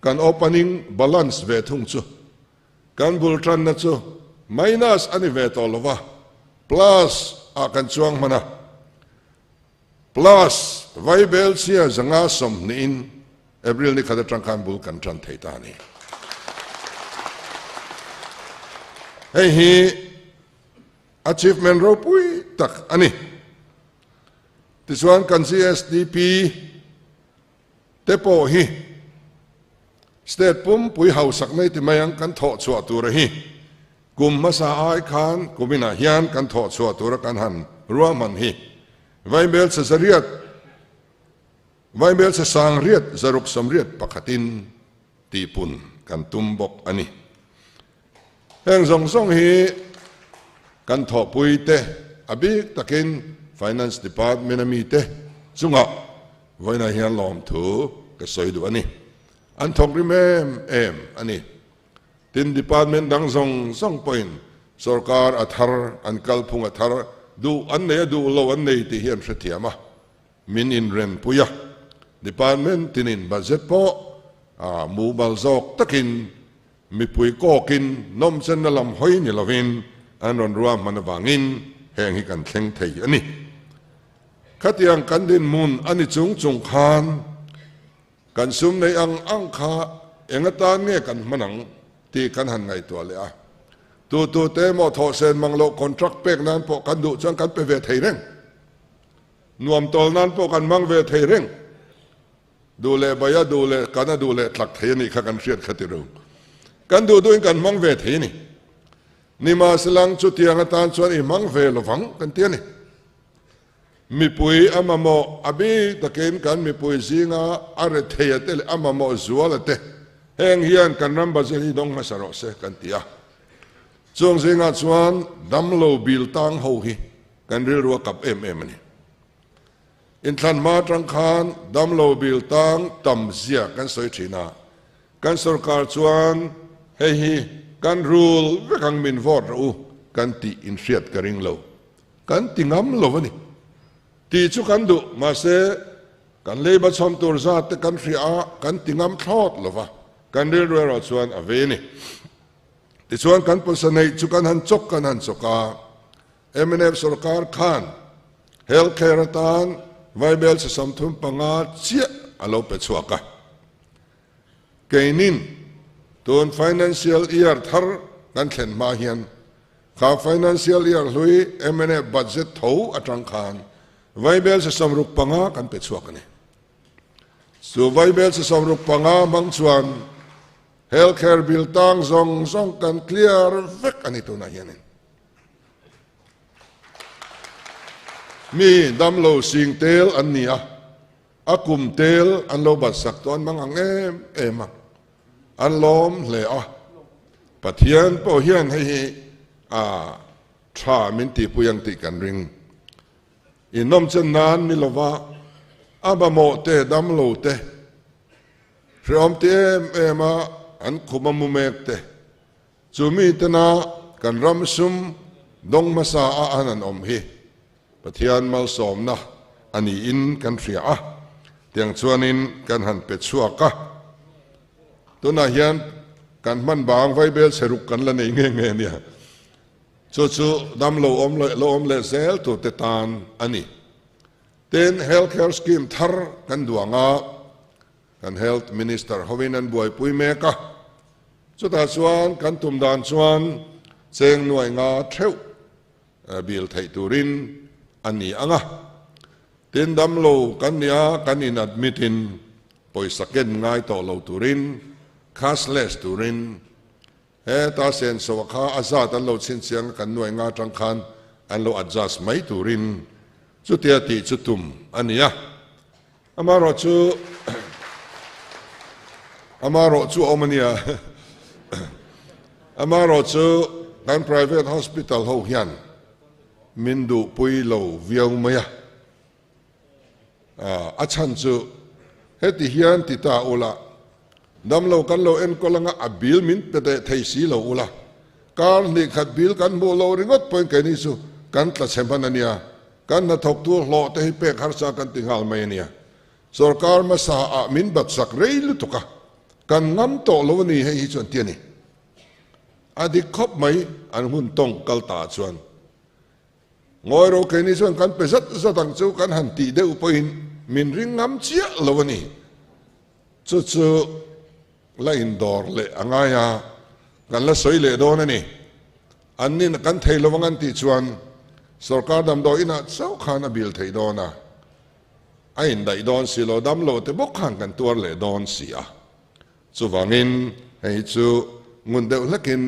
kan opening balance ve thung chu kan bul tanna chu minus a ni ve tawh lo va, plus ah kan chuang hman a. Plus Vaibel chhia 520 in April ni khat atang khan bul kan tan thei ta a ni. Hei hi Achievement ropui tak a ni. Tichuan kan GSDP te pawh hi state pumpui hausak nei ti mai ang kan thawh chhuah tur a hi. Kum hmasa ai khan kuminah hian kan thawh chhuah tura kan han ruahman hi Vaibelchhe zariat, Vaibelchhe sangriat zaruk sawmriat pakhatin tihpun kan tum bawk a ni. Heng zawng zawng hi kan thawhpuite a bik takin Finance Department a mite chungah vawiinah hian lawmthu ka sawi duh a ni. An thawk rim em em a ni. Tin, department dang zawng zawng pawhin sorkar a thar, an kalphung a thar, duh an nei a duh lo an nei tih hi an hrethiam a, min inrenpui a. Department tinin budget pawh mumal zawk takin Mipui kawkin nawmchenna lam hawi ni lovin an rawn ruahman avangin heng hi kan thleng thei a ni. Khatiang kan dinhmun a ni chung chung khan kan sum neih ang ang kha eng atan nge kan hman ang tih kan han ngaihtuah leh a. Tu tu te emaw thawhsen mang loh contract pek nan pawh kan duh chuan kan pe ve thei reng. Nuam tawl nan pawh kan hmang ve thei reng. Duh leh baia duh leh kan a duh leh tlak thei a nih kha kan hriat kha ti ro. Kan duh duhin kan hmang ve thei a ni. Nimahselang chutiang atan chuan i hmang ve lovang kan ti a ni. Mipui a mamawh a bik takin kan mipui zinga a rethei a te leh a mamawh zual a te heng hian kan ram budget hi dawng hmasa rawh se kan ti a. Chung zingah chuan damlo bil tang ho hi kan rilru a kap em em a ni. Inthlan hma atang khan damlo bil tang tam zia kan sawi thin a, kan sorkar chuan hei hi kan rul vek ang min vote rawh u kan tih inhriat ka ring lo. Kan ti ngam lo a ni. Tih chu kan duh, mahse kan leiba chhawm tur zat te kan hria a, kan ti ngam thlawt lo va, kan rilru erawh chuan a ve a ni. Tichuan kan pawisa neih chu kan han chawk kan han chawk a, Mnf sorkar khan health care atan vaibel chi 35 chiah a lo pe chhuak a. Keinin tun financial year thar kan thlen hma hian kha financial year hlui mnf budget tho atang khan vaibel chi 65 kan pe chhuak a ni. Chu vaibel chi 65 hmang chuan health care bill tang zawng zawng kan clear vek a ni tunah hianin. Mi damlo sing tel an ni a, a kum tel an lo bat sak tawh an mang ang em em a, an lawm hle a. Pathian pawh hian hei hi a tha min tihpui ang tih kan ring. Inawmchen nan ni lova a mamawh te damlo te hrehawm ti em em a an khum a mu mek te Chu mi tena kan ram sum dawng hmasa a an an awm hi Pathian malsawmna a niin kan hria a, tiang chuanin kan han pe chhuak a. Tunah hian kan hman bang vaibel chhe ruk kan la nei nge nge nia. Chu chu dam lo awm leh lo awm leh zel turte tan a ni. Tin, Health Care Scheme thar kan duang a, Kan Health Minister hovin an buaipui mek a, chutah chuan kan tum dan chuan cheng nuai nga theuh bil theih turin a ni ang a. Tin, damlo kan nia kan in admit in pawisa ken ngai tawh lo turin, cashless turin, heta senso a kha a zat an lo chhinchhiang a kan nuai nga atang khan an lo adjust mai turin chutia tih chu tum a ni a. Amaherawh chu amaherawh chu a awm a nia. Amaherawh chu kan private hospital ho hian min duhpui lo viau mai a. A chhan chu heti hian ti ta ula, damlo kan lo enkawl anga a bill min pe teh thei si lo ula, kar hnih khat bill kan hmuh loh ringawt pawhin keini chu kan tla chhe hman a nia. Kan hnathawktu hlawh te hi pek harsa kan ti nghal mai a nia. Sorkar hmasa ah min bat sak rei lutuk a, kan ngam tawh lo a ni hei hi chuan ti a ni. A dik khawp mai an hun tawng kal ta ah chuan. Ngawi ro keini chuan kan pe zat zat ang chu kan han tih deuh pawhin min ring ngam chiah lo a ni. Chu chu la indawr leh a ngai a, kan la sawi leh dawn a ni. An nin kan thei lo ang an tih chuan sorkar damdawi inah chauh khan a bil theih dawn a, a indaih dawn si lo, dam lo te bawk khan kan tuar leh dawn si a. Chuvangin hei hi chu ngun deuh hlekin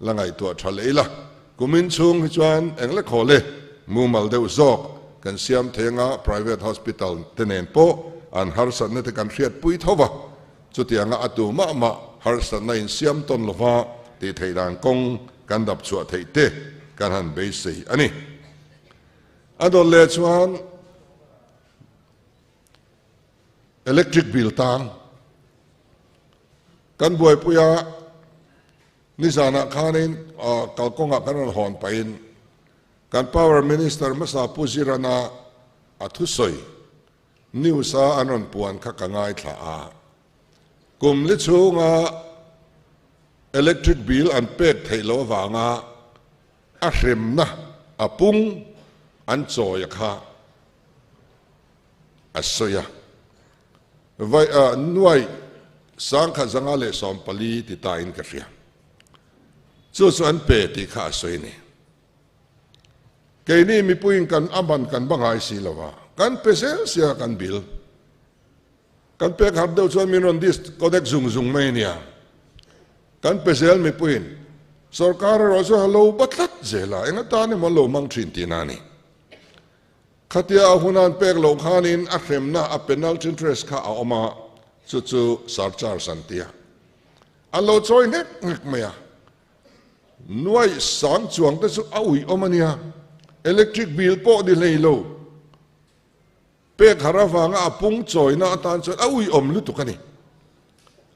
la ngaihtuah tha leh ila. Kumin chhung hi chuan eng le khawl e, mumal deuh zawk kan siam thei anga private hospital te nen pawh an harsatna te kan hriatpui tho va, chutianga a tu mah mah harsatna insiam tawn lova tih theih dan kawng kan dap chhuah theih te kan han beisei a ni. A dawt leh chuan electric bill tang kan buaipui a. Nizanah khanin kalkawngah kan rawn hawn pahin kan Power Minister hmasa Pu Zirana a thusawi news a an rawn puan kha ka ngaithla a. Kum li chhunga electric bill an pek theih loh avanga a hremna a pung an chawi a kha a sawi a. Vai ah nuai sangkhat 114 ti ta in ka hria. Chu chu an pe tih kha a sawi a ni. Keini mipuiin kan a man kan va ngai si lo a, kan pe zel sia kan bill. Kan pek harh deuh chuan min rawn disconnect zung zung mai a nia. Kan pe zel mipuiin sorkar erawh chu a lo ba tlat zel a, eng atan emaw an lo hmang thin tihna a ni. Khatia a hun an pek loh khanin a hremna a penalty interest kha a awm a, chu chu surcharge an ti a. An lo chawi nghek nghek mai a. Nuaih sang chuang te chu a uih awm a nia. Electric bill pawh ni hlei lo. Pek har avanga a pung chawina atan chuan a uih awm lutuk a ni.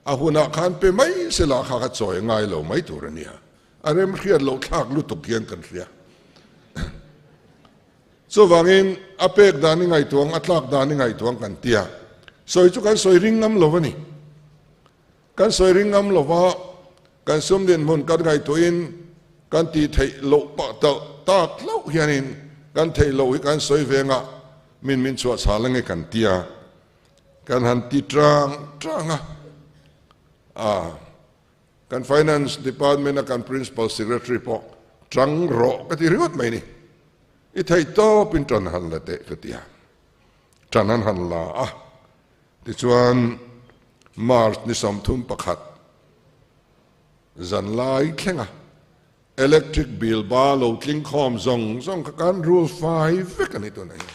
A hunah khan pe mai se lah kha kha chawi a ngai lo mai tur a nia. A rem hriat loh thlak lutuk hian kan hria. Chuvangin a pek dan i ngaihtuang, a tlak dan i ngaihtuang kan ti a. Sawi chu kan sawi ring ngam lo a ni. Kan sawi ring ngam lo va, kan sum dinhmun kan ngaihtuahin kan tih theih loh pah talh tak hlauh hianin kan theih loh hi kan sawi ve ngah min min chhuah chhal ange kan ti a. Kan han ti tang tang a. A. Kan Finance Department a kan Principal Secretary pawh tang rawh ka ti ringawt mai ni. I theih tawpin tan han la teh ka ti a. Tan an han la a. Tichuan March ni 31 zan lai thleng a electric bill ba lo tling khawm zawng zawng kha kan rul fai vek a ni tunah hian.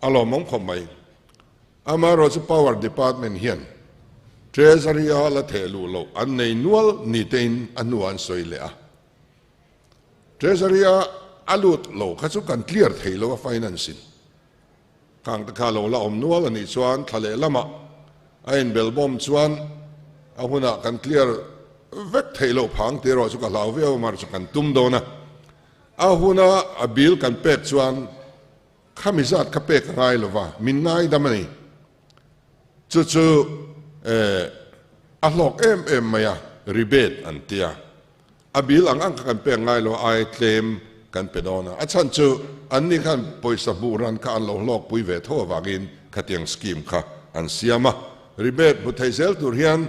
A lawmawm khawp mai. Amaherawhchu Power Department hian Treasury a la theh luh loh an nei nual ni tein a hnuah an sawi leh a. Treasury a a lut lo kha chu kan clear thei lo a finance in. Khang te kha lo la awm nual a nih chuan thla leh lamah a inbelbawm chuan a hunah kan clear vek theih loh phang tih erawh chu ka hlau viau amaherawhchu kan tum dawn a. A huna a bill kan pek chuan Khami zat kha pek a ngai lo va, min ngaidam a ni. Chu chu a hlawk em em mai a, rebate an ti a. A bill ang ang kha kan pek ngai lo a, ai tlem kan pe dawn a. A chhan chu anni khan pawisa hmuh ran kha an lo hlawkpui ve tho avangin khatiang scheme kha an siam a. Rebate hmu thei zel tur hian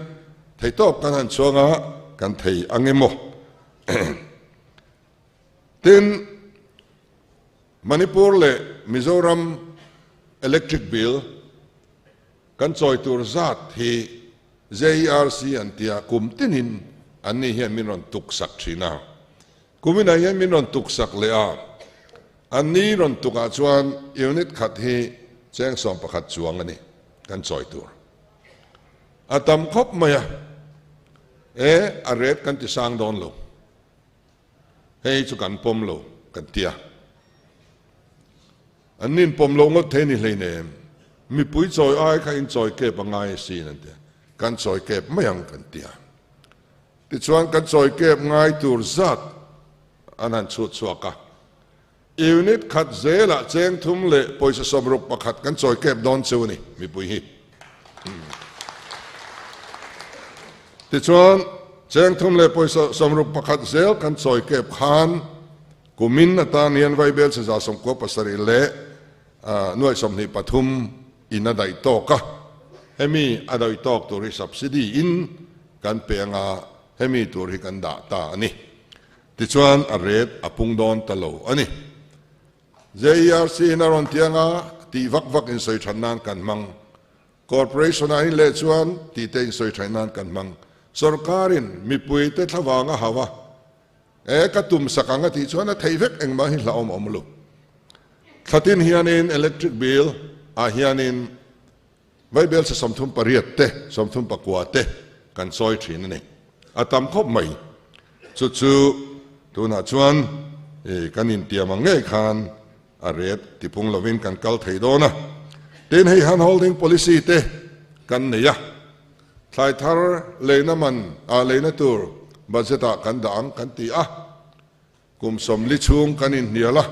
theitawp kan han chhuang a, kan thei ang emaw? Tin, Manipur leh Mizoram electric bill kan chawi tur zat hi JERC an tia kum tinin anni hian min rawn tuksak thin a. Kuminah hian min rawn tuksak leh a, anni rawn tukah chuan unit khat hi cheng 11 chuang a ni kan chawi tur. A tam khawp mai a, e a rate kan ti sang dawn lo. Hei chu kan pawm lo kan ti a. An nin pawm lo ngawt thei ni hleinem. Mipui chawi ai kha in chawi kep a ngai asin an ti a. Kan chawi kep mai ang kan ti a. Tichuan kan chawi kep ngai tur zat an han chhut chhuak a. Unit khat zelah cheng thum leh pawisa 61 kan chawi kep dawn chu a ni mipui hi. Tichuan cheng thum leh pawisa 61 zel kan chawi kep khan kumin atan hian Vaibel 97 leh nuaih 23 in a daih tawk a. Hemi a daih tawk tur hi subsidy in kan pe anga hemi tur hi kan dah ta a ni. Tichuan a rate a pung dawn ta lo a ni. JERC in a rawn ti anga tih vak vak in sawi that nan kan hmang. Corporation ah in leh chuan tih te insawi thaih nan kan hmang. Sorkarin mipui te thlavang a hau a, e ka tum sak ang a tih chuan a theih vek engmah hi hlauhawm a awm lo. Thlatin hianin electric bill ah hianin Vaibel sa 38 te, 39 te kan sawi thin a ni. A tam khawp mai. Chu chu tunah chuan kan intiam ang ngei khan a ret tipung lovin kan kal thei dawn a. Tin, hei hand holding policy te kan nei a. Thlai thar leina man ah leina tur budget ah kan dah ang kan ti a. Kum 40 chhung kan inhnial a,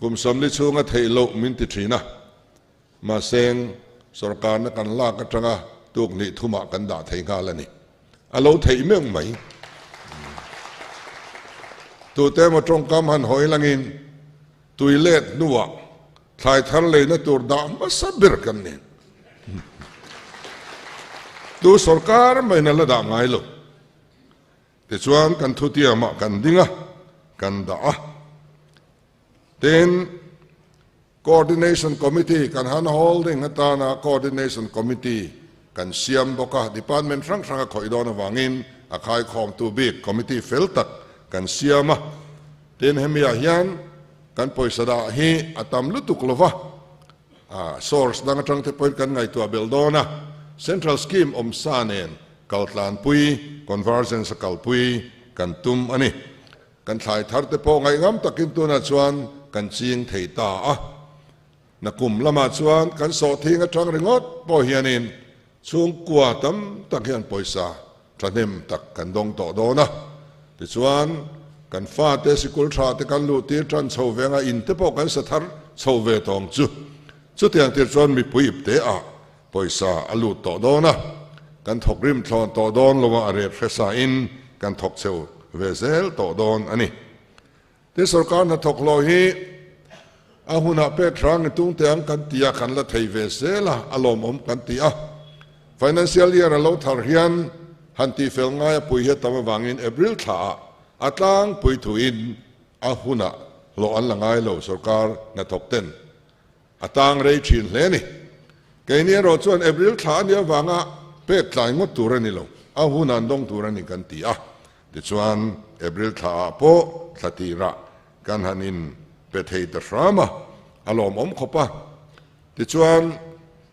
kum 40 chhunga theih loh min ti thin a. Mahseng, sorkarna kan lak atanga tuk hnih thumah kan dah thei nghal a ni. A lo theih meuh mai. Tute emaw tawngkam han hawi langin tui let hnuah thlai thar leina tur dah hmasa ber kan ni. Tu sorkar maiin a la dah ngai lo. Tichuan kan thutiamah kan ding a, kan dah a. Tin, Coordination Committee kan han holding atana Coordination Committee kan siam bawk a, Department hrang hrang a khawih dawn avangin a khaikhawmtu bik Committee fel tak kan siam a. Tin, hemi ah hian kan pawisa dah hi a tam lutuk lo va, source dang atang te pawhin kan ngaihtuah belh dawn a, Central Scheme awmsa nen kaltlanpui, convergence a kalpui kan tum a ni. Kan thlai thar te pawh ngaihngam takin tunah chuan kan ching thei ta a. Nakum lamah chuan kan sawhthing atang ringawt pawh hianin chhungkua tam tak hian pawisa thahnem tak kan dawng tawh dawn a. Tichuan, kan fate sikul tha te kan luh tir tan chho ve anga in te pawh kan sa thar chho ve tawng chu. Chutiang tir chuan mipui ip te ah pawisa a lut tawh dawn a, kan thawk rim thlawn tawh dawn lo a, a ret hresa in kan thawk cheu ve zel tawh dawn a ni. Tin, sorkar hnathawk hlawh hi a hunah pek hrang i tung teh ang kan ti a, kan la thei ve zel a, a lawmawm kan ti a. Financial year a lo thar hian han tihfel ngai a pui hi a tam avangin April thlaah a tlangpui thuin a hunah hlawh an la ngai lo sorkar hnathawk ten. A tang rei thin hle a ni. Keini erawh chuan April thla a nih avanga pek tlai ngawt tur a ni lo, a hun an dawng tur a ni kan ti a. Tichuan April thla ah pawh thla tirah kan han in pe thei ta hram a, a lawmawm khawp a. Tichuan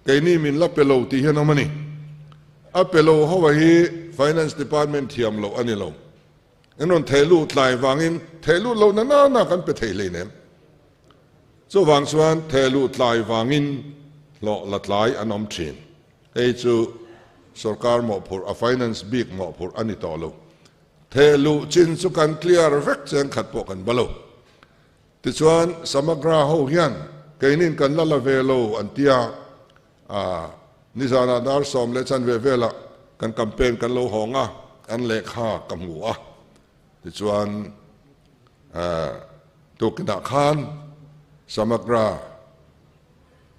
keini min la pe lo tih hian awm a ni. A pe lo ho a hi Finance Department thiam loh a ni lo. In rawn theh lut tlai vangin theh lut lo na nana kan pe thei hleinem. Chuvang chuan theh luh tlai vangin hlawh la tlai an awm thin. Hei chu sorkar mawhphurh a finance bik mawhphurh a ni tawh lo. Theh luh chin chu kan clear vek cheng khat pawh kan ba lo. Tichuan Samagra ho hian keinin kan la la ve lo an tia a, nizanah dar sawm leh chanve velah kan campaign kan lo hawng a, an lehkha ka hmu a. Tichuan Tukinah khan Samagra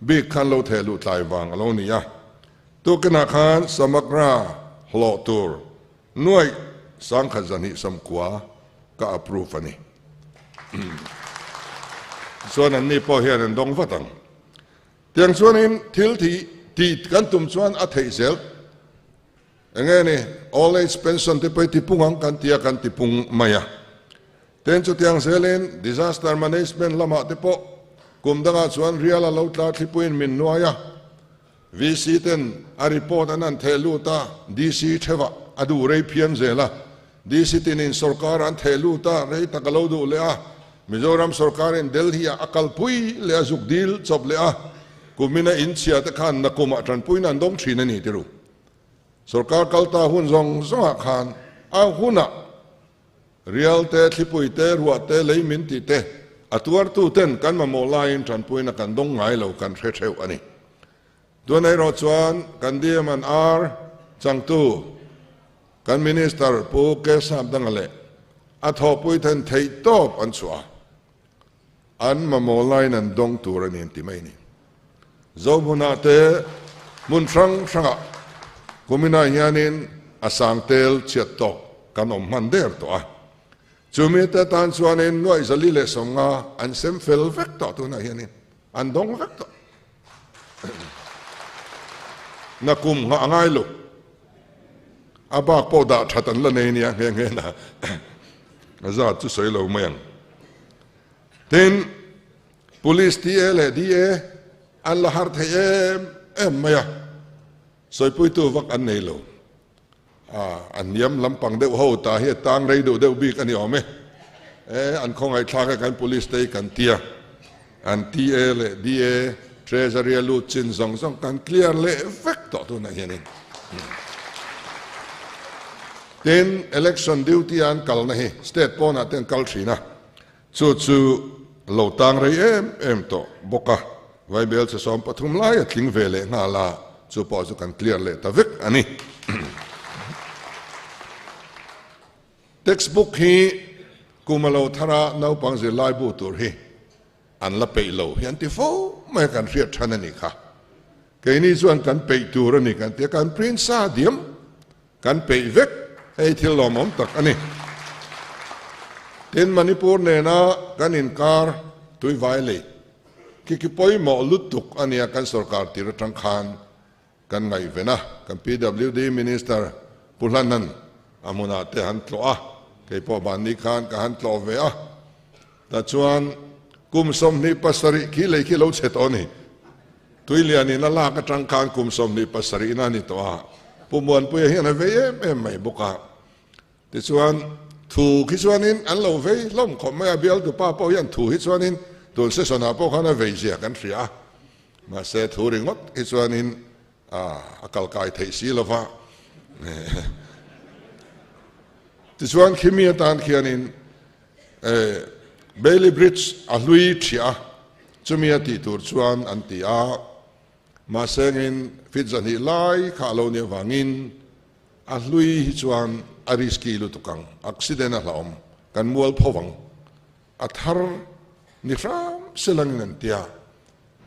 bik khan lo theh luh tlai vang a lo ni a. Tukinah khan Samagra hlawh tur nuaih sangkhat zahnih samkua ka approve a ni. Chuan anni pawh hian an dawng vat ang. Tiang chuanin thil tih kan tum chuan a theih zel. Enge ni, old age pension te pawh hi tipung ang kan ti a, kan tipung mai a. Tin, chutiang zelin disaster management lamah te pawh kum dangah chuan rial a lo tla thlipuiin min nuai a, VC ten a report an han theh lut a, DC theuhah a duh rei phian zel a, DC tinin sorkar an theh lut a, rei tak a lo duh leh a, Mizoram sorkarin Delhi-ah a kalpui leh a zuk dil chawp leh a, kumina inchhia te khan nakumah tanpuina an dawng thin a ni ti ru. Sorkar kal ta hun zawng zawngah khan a hunah rial te, thlipui te, ruah te, lei min tih te a tuartu ten kan mamawh laiin tanpuina kan dawng ngai lo kan hre theuh a ni. Tun erawh chuan kan DM an ar changtu kan Minister Pu K Sapdanga leh a thawhpui then theih tawp an chhuah a. An mamawh laiin an dawng tur a ni an ti mai a ni. Zohmunah te hmun hrang hrangah kuminah hianin a sang tel chhiat tawk kan awm hman der tawh a. Chumi te tan chuanin nuaih 450 an sem fel vek tawh tunah hianin an dawng vek tawh. Nakum nghah a ngai lo. A bak pawh dah that an la nei nia nghe nghe na. A zat chu sawi lo mai ang. Tin, Police TA leh DA an la har thei em em mai a, sawipuitu vak an nei lo. A hniam lampang deuh ho ta hi a tang rei duh deuh bik a ni awm e. E, an khawngaihthlak e kan Police te hi kan tia. An TA leh DA Treasury a lut chin zawng zawng kan clear leh vek tawh tunah hianin. Tin, election duty a an kalna hi state pawnah te an kal thin a, chu chu lo tang rei em em tawh bawk a, Vaibel che 13 lai a tling ve leh nghal a, chu pawh chu kan clear leh ta vek a ni. Textbook hi kum a lo thar a, naupang zirlai bu tur hi an la peih lo hi an ti fo mai a, kan hriat than a ni kha. Keini chuan kan peih tur a ni kan ti a, kan print sa diam, kan peih vek, hei thil lawmawm tak a ni. Tin, Manipur nena kan inkar tuivai lei khi khi pawimawh lutuk a nia kan sorkar tir atang khan Kan ngaihven a, kan PWD Minister Pu Hlanan a hmunah te han tlawh a, kei pawh mahni khan ka han tlawh ve a. Tah chuan kum 27 khi lei khi lo chhe tawh a ni. Tuilianin a lak atang khan kum 27 na a ni tawh a, Pu Muanpuia hian a vei em em mai bawk a. Tichuan thu khi chuanin an lo vei hlawm khawp mai a, bialtu pa pawh hian thu hi chuanin tun session ah pawh khan a vei zia kan hria a. Mahse thu ringawt hi chuanin a kal kai theih si lo va. Tichuan khimi atan khianin Bailey Bridge a hlui thiah a, chumi a tih tur chuan an ti a. Mahse ngin feet 200 lai kha a lo nih avangin a hlui hi chuan a risky lutuk ang, accident a hlauhawm, kan mual pho vang. A thar ni hram se langin an tia.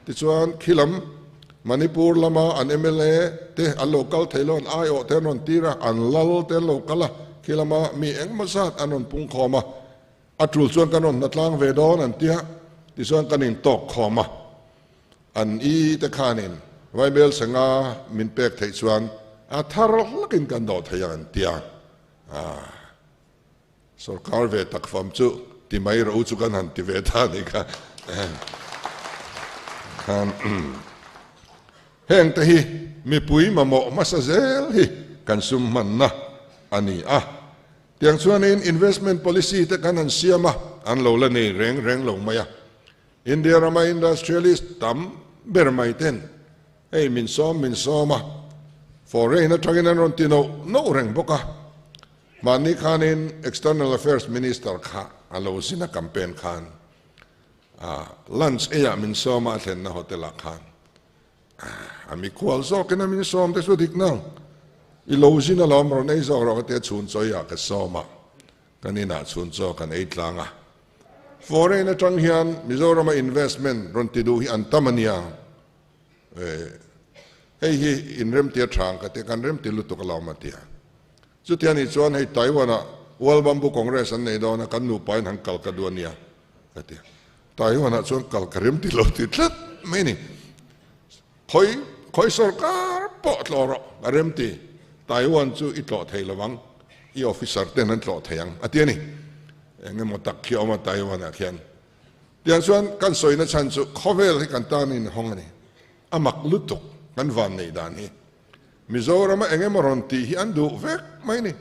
Tichuan khilam Manipur lama an mla te an lo kal thei lo, an aiawh te an rawn tir a, an lal te an lo kal a, khilama mi engmaw zat an rawn pung khawm a, a tul chuan kan rawn hnatlang ve dawn an tia, tichuan kan intawk khawm a, an i te khanin Vaibel Sanga min pek theih chuan a thar hlakin kan dawh thei ang an tia. Sorkar ve tak fam chu ti mai rawh u chu kan han ti ve ta a nih kha. Heng te hi mipui mamawh hmasa zel hi kan sum hmanna a ni a. Tiang chuanin investment policy te kan han siam a, an lo la nei reng reng lo mai a. India rama industrialist tam ber mai ten hei min sawm min sawm a, foreign atangin an rawn ti noh noh reng bawk a. Mahni khanin External Affairs Minister kha a lo zin a campaign khan lunch eiah min sawm a, a thlenna hotel ah khan a mikhual zawkin a min sawm te chu dik nang i lo zin alawm rawn ei zawk rawh ka tia chhun chaw eiah ka sawm a, kan inah chhun chaw kan ei tlang a. Foreign atang hian Mizorama investment rawn ti duh hi an tam a nia. Hei hi inremti a tha ang ka tia, kan remti lutuk alawm a tia. Chuti anih chuan hei Taiwan-ah World Bamboo Congress an nei dawn a, kan nupa in han kal ka duh a nia ka ti. Taiwan-ah chuan kal ka rem ti lo ti tlat mai a ni. Khawi khawi sorkar pawh tlawh rawh ka rem ti, Taiwan chu i tlawh thei lo ang, i officer ten an tlawh thei ang a ti a ni. Eng emaw tak khi a awm a Taiwan-ah khian. Tiang chuan kan sawina chhan chu khawvel hi kan tan inhawng a ni. A mak lutuk kan van neih dan hi. Mizorama eng emaw rawn tih hi an duh vek mai ni.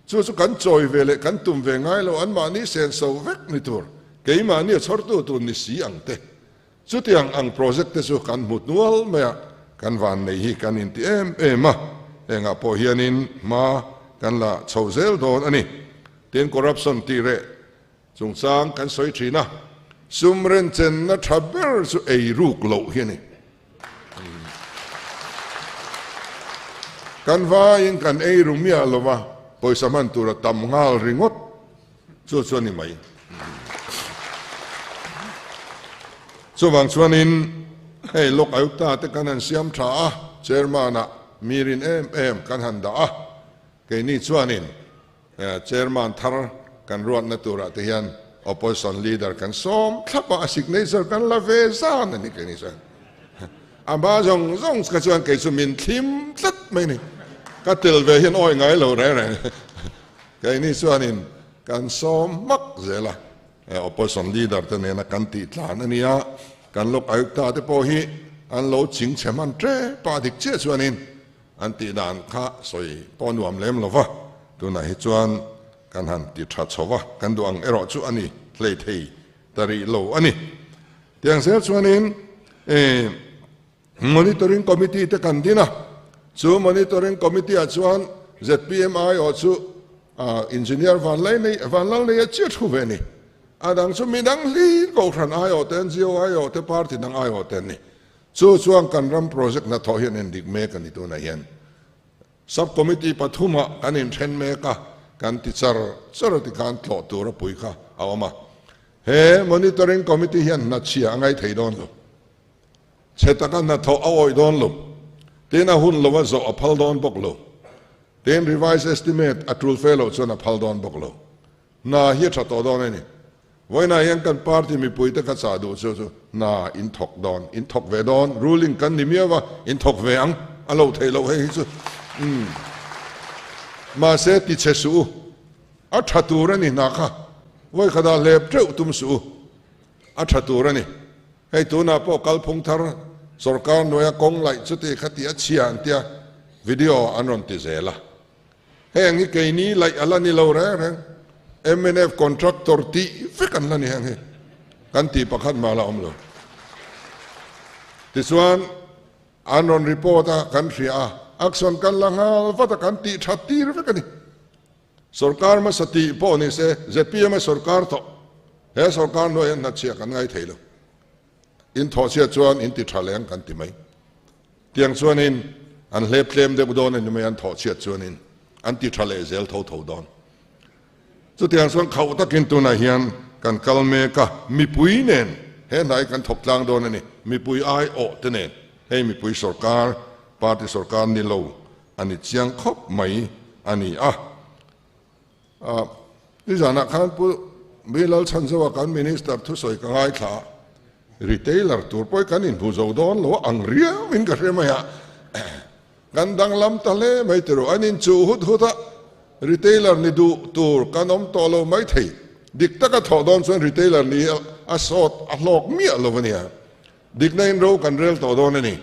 Chu chu kan chawi ve leh kan tum ve ngai lo, anmahni senso vek ni tur, keimahni a chhawrtu tur ni si ang te. Chutiang ang project te chu kan hmu hnual mai a, kan van nei hi kan inti em em a, hengah pawh hianin hma kan la chho zel dawn a ni. Tin, corruption tih reh Chungchang kan sawi thin a, sum renchenna tha ber chu ei ruk loh hi a ni. Kan vaiin kan ei ru miah lo va, pawisa hman tur a tam nghal ringawt chu chu a ni mai. Chuvang chuanin hei Lok Ayukta te kan han siam tha a, Chairman-ah mi rin em em kan han dah a, keini chuanin Chairman thar kan ruatna turah te hian Opposition Leader kan sawm thlap a, a signature kan la ve zan a ni keini chuan. A hma zawng zawng kha chuan kei chu min thlim tlat mai ni. Ka tel ve hian awi ngai lo reng reng. Keini chuanin kan sawm hmak zel a, opposition leader te nena kan tih tlan a nia, kan Lok Ayukta te pawh hi an lo ching chhe hman tep a, dik chiah chuanin an tih dan kha sawi pawh nuam lem lo va, tunah hi chuan kan han ti tha chho va, kan duh ang erawh chu a ni hlei thei ta rih lo a ni. Tiang zel chuanin Monitoring Committee te kan din a, chu Monitoring Committee ah chuan zpm aiawh chu Engineer Vanlalneia chiah thu ve a ni. A dang chu midang hlir Kohhran aiawh te, ngo aiawh te, party dang aiawh te an ni. Chu chuan kan ram project hnathawh hian endik mek a ni tunah hian. Sub Committee pathumah kan inthen mek a, kan ti char char a tikhan tlawh tur a pui kha a awm a. He Monitoring Committee hian hnachhia a ngaithei dawn lo. Chhe taka hnathawh a awih dawn lo. Tin a hun lo a zawh a phal dawn bawk lo. Tin revise estimate a tul fe loh chuan a phal dawn bawk lo. Hna hi a tha tawh dawn a ni. Vawiinah hian kan party mipuite ka chah duh chu chu hna in thawk dawn, in thawk ve dawn, ruling kan ni miau a, in thawk ve ang, a lo theih loh hei hi chu. Umm. Mahse ti chhe suh u. A tha tur a ni hna kha. Vawikhatah hlep teuh tum suh u. A tha tur a ni. Hei tunah pawh kalphung thar sorkar hnuaia kawng laih chuti kha tih a chhia an tia video an rawn ti zel a. Heng hi keini laih a la ni lo reng reng. Mnf contractor tih vek an la ni heng hi. Kan tih pakhat mah la awm lo. Tichuan an rawn report a kan hria a, action kan la nghal vat a kan tih that tir vek a ni. Sorkar hmasa tih pawh ni se zpm a sorkar tawh. He sorkar hnuaiah hian hnachhia kan ngai thei lo. In thawhchhia chuan in ti tha leng kan ti mai. Tiang chuanin an hlep tlem deuh dawn a ni mai an thawhchhiat chuanin an ti tha leh zel tho tho dawn. Chutiang chuan khauh takin tunah hian kan kal mek a, mipui nen he hnai kan thawk tlang dawn a ni. Mipui aiawh te nen hei mipui sorkar, party sorkar ni lo a ni chiang khawp mai a ni a. Nizanah khan Pu Bilal Chhanzoa kan Minister thusawi ka ngaithla a, retailer tur pawh hi kan inhmu zo dawn lo a ang riau in ka hre mai a, kan danglam ta hle mai ti rawh, an inchuh hut hut a, retailer ni duh tur kan awm tawh lo mai thei, dik taka thawh dawn chuan retailer ni a sawt a hlawk miah lo a nia, dikna in ro kan rel tawh dawn a ni.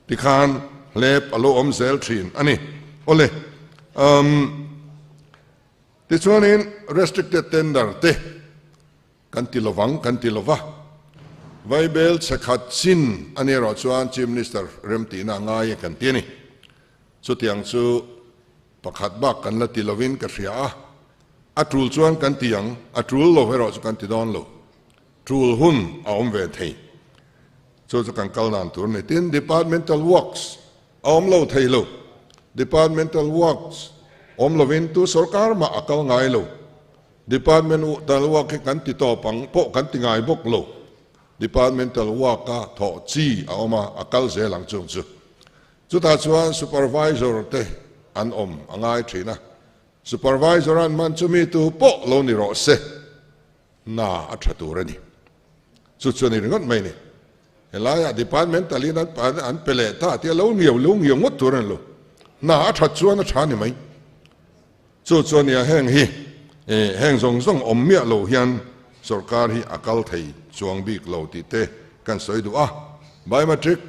Tikhan hlep a lo awm zel thin a ni. Awle, umm, tichuanin restricted tender te kan ti lovang kan ti lova, Vaibel chhe khat chin a ni erawh chuan Chief Minister remtihna a ngai e kan ti a ni. Chutiang chu pakhat bak kan la ti lovin ka hria a, a tul chuan kan ti ang, a tul lo erawh chu kan ti dawn lo. Tul hun a awm ve thei. Chu chu kan kal dan tur a ni. Tin, departmental works a awm lo thei lo. Departmental works awm lovin tu sorkar mah a kal ngai lo. Departmental work hi kan ti tawp ang pawh kan ti ngai bawk lo. Departmental work a thawh chi a awm a, a kal zel ang chung chu. Chutah chuan supervisor te an awm a ngai thin a. Supervisor an hman chu mi tu pawh lo ni rawh se. Hna a tha tur a ni. Chu chu a ni ringawt mai a ni. Helaiah departmental in an pe leh ta tia lo ngiau lo ngiau ngawt tur a ni lo. Hna a that chuan a tha a ni mai. Chu chu a nia heng hi heng zawng zawng awm miah lo hian sorkar hi a kal thei chuang bik lo tih te kan sawi duh a. Biometric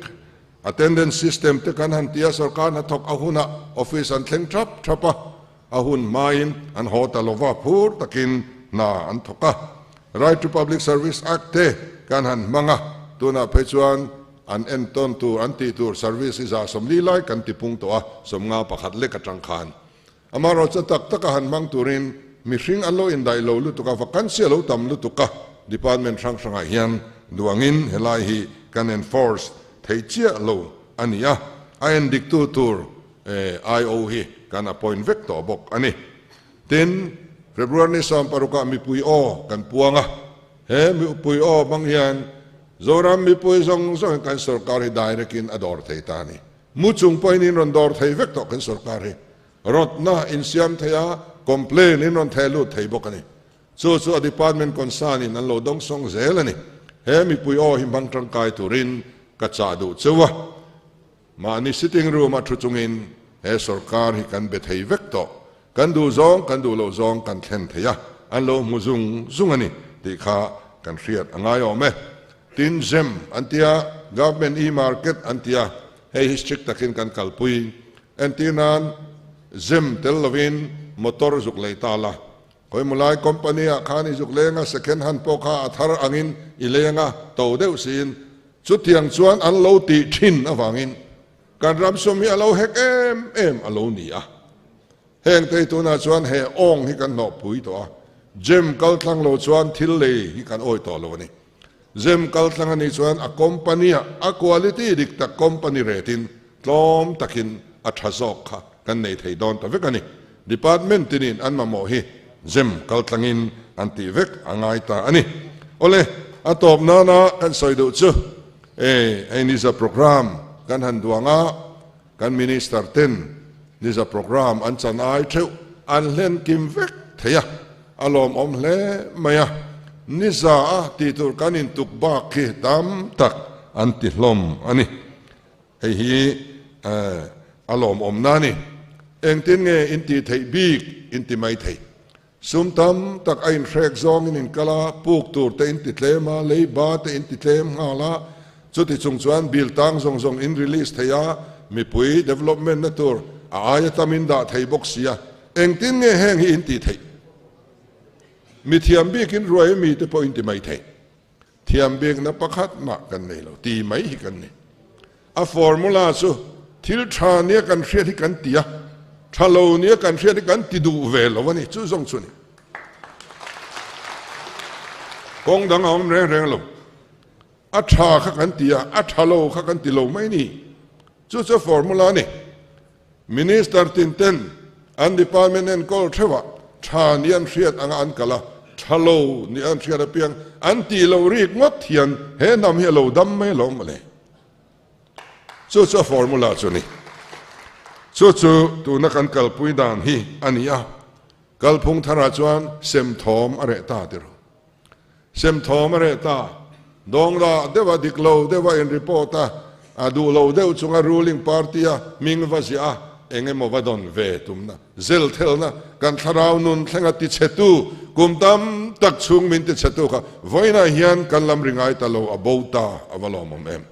attendance system te kan han ti a, sorkar hnathawk a hunah office an thleng thap thap a. A hun hmain an haw ta lova phur takin hna an thawk a. Right to Public Service Act te kan han hmang a, tunah phei chuan an entawn tur, an tih tur service hi 140 lai kan ti pung tawh a, 51 lek atang khan. Amaherawhchu tak taka han hmang turin mihring an lo indaih lo lutuk a, vacancy a lo tam lutuk a, department hrang hrangah hian duangin helai hi kan enforce thei chiah lo a ni a, a endiktu tur IO hi kan appoint vek tawh bawk a ni. Tin, February ni 16 ah mipui aw kan puang a, he mipui aw hmang hian Zoram mipui zawng zawngin kan sorkar hi direct in a dawr thei ta a ni. Mu chung pawhin in rawn dawr thei vek tawh kan sorkar hi. Rawtna insiam thei a, complain in rawn theh lut thei bawk a ni. Chu chu a department concern in an lo dawngsawng zel a ni. He mipui aw hi hmang tangkai turin ka chah duh cheu a. Mahni sitting room a thu chungin he sorkar hi kan be thei vek tawh. Kan duh zawng, kan duh loh zawng kan thlen thei a, an lo hmu zung zung a ni tih kha kan hriat a ngai awm e. Tin, gem an tia, Government e-market an tia, hei hi strict takin kan kalpui. Entir nan, gem tel lovin motor zuk lei ta la, khawimaw lai company ah khan i zuk leng a, second hand pawh kha a thar angin i leng a, to deuh siin chutiang chuan an lo tih thin avangin Kan ram sum hi a lo hek em em a lo ni a. Heng te hi tunah chuan he awng hi kan hnawhpui tawh a, gem kal tlang lo chuan thil lei hi kan awi tawh lo a ni. Gem kal tlang a nih chuan a company ah a quality dik tak company rate in tlawm takin a tha zawk kha kan nei thei dawn ta vek a ni. Department tinin an mamawh hi gem kal tlangin an tih vek a ngai ta a ni. Awle, a tawp nana kan sawi duh chu E, hei Niza programme kan han duang a, kan Minister ten Niza programme an chan ai theuh an hlen kim vek thei a, a lawmawm hle mai a. Niza a tih tur kan intuk bak khi tam tak an ti hlawm a ni. Hei hi a lawmawmna a ni. Engtin nge intih theih bik inti mai thei? Sum tam tak a inhrek zawngin in kal a, puk tur te in ti tlem a, leiba te in ti tlem nghal a, chuti chung chuan bill tang zawng zawng in release thei a, mipui development na tur a aia tam in dah thei bawk si a, engtin nge heng hi in tih theih? Mi thiam bik in ruai mi te pawh in ti mai thei. Thiam bikna pakhat mah kan nei lo ti mai hi kan ni. A formula chu thil tha nia kan hriat hi kan ti a, tha lo nia kan hriat hi kan ti duh ve lo a ni. Chu zawng chu ni. Kawng dang a awm reng reng lo. A tha kha kan ti a, a tha lo kha kan ti lo mai ni. Chu chu formula a ni. Minister tin ten an department enkawl theuhah tha ni an hriat anga an kal a, tha lo ni an hriat apiang an tih loh rik ngawt hian he hnam hi a lo dam mai alawm mawle. Chu chu a formula chu a ni. Chu chu tuna kan kalpui dan hi a ni a, kalphung tharah chuan sem thawm a reh ta tiraw. Sem thawm a reh ta. Dawngla deuha dik lo deuha in report a, a duh lo deuh chunga ruling party a hming va ziah a, eng emaw va dawn ve tumna, zel thelna, kan thlarau nun thlenga tichhetu, kum tam tak chhung min tichhetu kha vawiinah hian kan lam ri ngai ta lo a bo ta a va lawmawm em.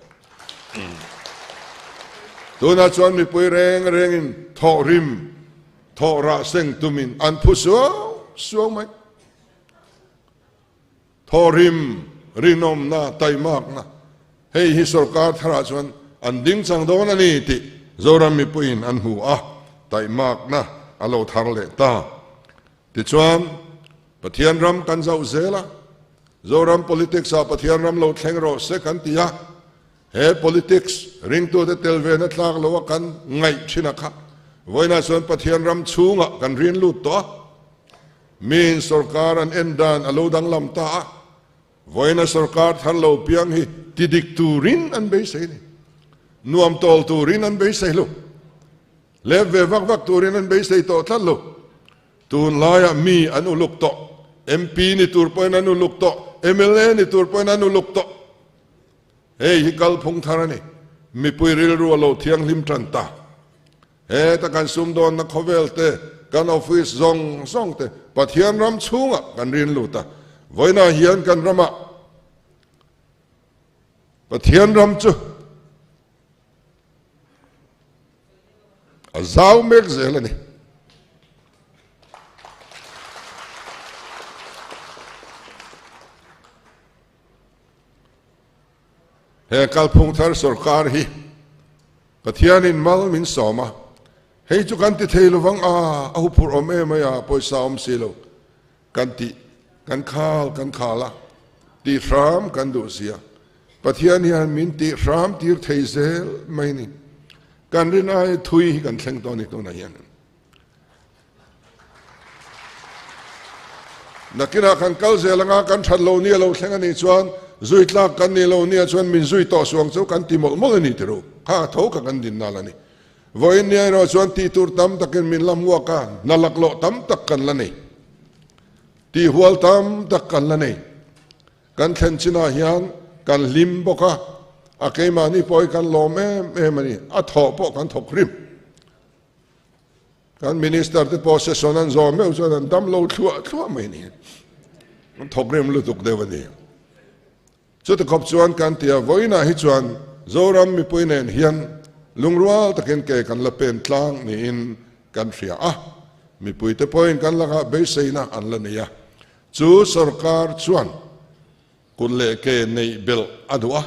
Tunah chuan mipui reng rengin thawhrim, thawhrah seng tumin an phu suau suau mai. Thawhrim, rinawmna, taimakna, hei hi sorkar tharah chuan an ding chang dawn a ni tih Zoram mipuiin an hmu a, taimakna a lo thar leh ta. Tichuan, Pathian ram kan zauh zel a, Zoram politics-ah Pathian ram lo thleng rawh se kan ti a, he politics ringtute tel vena tlak loa kan ngaih thin a kha, vawiinah chuan Pathian ram chhungah kan rin lut tawh a. Miin sorkar an en dan a lo danglam ta a, vawiina sorkar thar lo piang hi ti dik turin an beisei ni. Nuam tawl turin an beisei lo. Lep ve vak vak turin an beisei tawh tlat lo. Tunlaiah mi an uluk tawh. MP ni tur pawhin an uluk tawh. Mla ni tur pawhin an uluk tawh. Hei hi kalphung thar a ni. Mipui rilru a lo thianghlim tan ta. Heta kan sumdawnna khawvel te, kan office zawng zawng te Pathian ram chhungah kan rin lut a, vawiinah hian kan ramah Pathian ram chu a zau mek zel a ni. He kalphung thar sorkar hi Pathianin mal min sawm a, hei chu kan ti thei lovang a, a huphurh awm em mai a, pawisa awm si lo kan tih, kan khal kan khal a, tih hram kan duh si a, Pathian hian min tih hram tir thei zel mai ni. Kan rin ai thui hi kan thleng tawh a ni tunah hian. Nakinah kan kal zel anga kan that lo nia lo thleng a nih chuan zui tlak kan nih lo nia chuan min zui tawh suang chu kan ti mawlh mawlh a ni ti ru. Kha tho kha kan din nal a ni. Vawiin nia erawh chuan tih tur tam takin min la hmuak a, hna laklawh tam tak kan la nei. Tih hual tam tak kan la nei. Kan thlen chinah hian kan hlim bawk a. A keimahni pawh hi kan lawm em em a ni. A thawh pawh kan thawk rim. Kan minister te pawh session an zawh meuh chuan an dam lo thluah thluah mai a ni. An thawk rim lutuk deuh a ni. Chuti khawp chuan kan ti a, vawiinah hi chuan Zoram mipui nen hian lungrual takin ke kan la pen tlang niin kan hria a, mipuite pawhin kan lakah beiseina an la nei a. Chu sorkar chuan kut leh ke neih belh a duh a,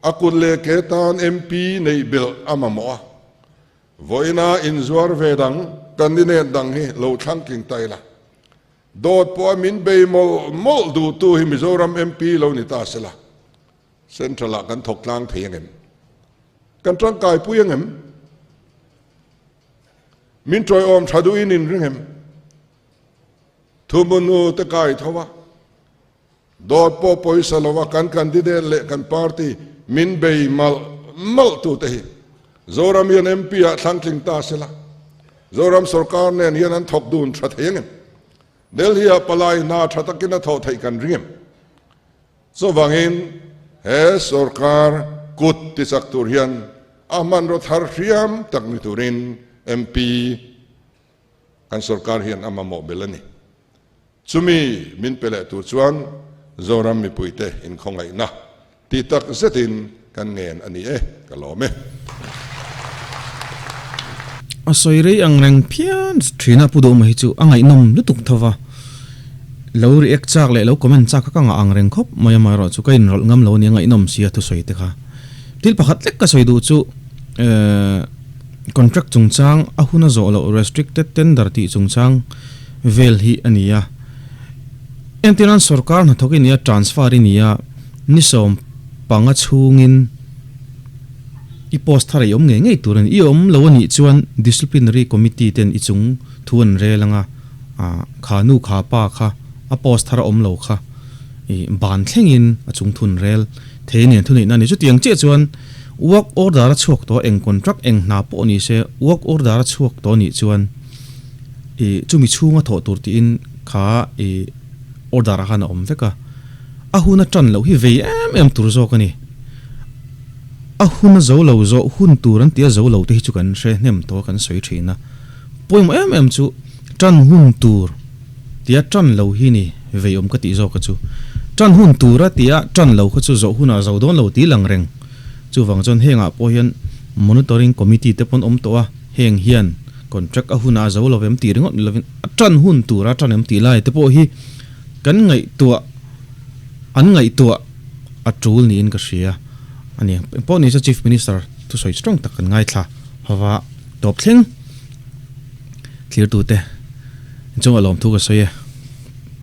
a kut leh ke tan MP neih belh a mamawh a. Vawiina inzuar ve dang candidate dang hi lo thlang tling ta ila. Dawt pawh a min bei mawlh mawlh duhtu hi Mizoram MP lo ni ta sela, Central ah kan thawk tlang thei angem? Kan tangkai pui angem? Min tawiawm tha duhin in ring em? Thumunu te kai tho a, dawt pawh pawisa lova kan candidate leh kan party min bei malh malh tute hi Zoram hian MP ah thlang tling ta sela, Zoram sorkar nen hian an thawk dun tha thei angem? Delhi ah palai hna tha takin a thawh theih kan ring em? Chuvangin he sorkar kut tichak tur hian a hmanraw thar hriam tak ni turin MP kan sorkar hian a mamawh bel a ni. Chumi min pe leh tur chuan Zoram mipuite inkhawngaihna ti tak zetin kan ngen a ni e, ka lawm e. A sawi rei ang reng phian thin a, Pu Duhma hi chu a ngaihnawm lutuk tho va, lo react chak leh lo comment chak kha ka ngah ang reng khawp mai amaherawh chu ka inrawlh ngam lo a ni, a ngaihnawm si a thusawi te kha. Thil pakhat lek ka sawi duh chu ehh contract chungchang a hun a zawh loh restricted tender tih chungchang vel hi a ni a. Entirnan sorkar hnathawk i nia transfer i nia ni 15 chhungin i post thar i awm ngei ngei tur a ni. I awm lo a nih chuan disciplinary committee ten i chung thu an rel anga kha nu kha pa kha a post thar a awm lo kha i ban thlengin a chung thu an rel thei a ni an thuneihna a ni. Chutiang chiah chuan work order a chhuak tawh eng contract eng hna pawh ni se work order a chhuak tawh a nih chuan I chumi chhunga thawh tur tiin kha i order ah khan a awm vek a, a hun a tan loh hi vei em em tur zawk a ni. A hun a zo lo zawh hun tur an tih a zo lo te hi chu kan hre hnem tawh a kan sawi thin a, pawimawh em em chu tan hun tur tia tan lo hi ni vei awm ka tih zawk a chu. Tan hun tur a tia tan lo kha chu zawh hunah zo dawn lo tih lang reng. Chuvang chuan hengah pawh hian monitoring committee te pawn awm tawh a, heng hian Contract a hunah a zo lo em tih ringawt ni lovin a tan hun tura tan em tih lai te pawh hi kan ngaihtuah an ngaihtuah a tul niin ka hria a ni. Engpawh nise Chief Minister thusawi strong tak kan ngaithla hova tawp thleng thlirtute inchungah lawmthu ka sawi e.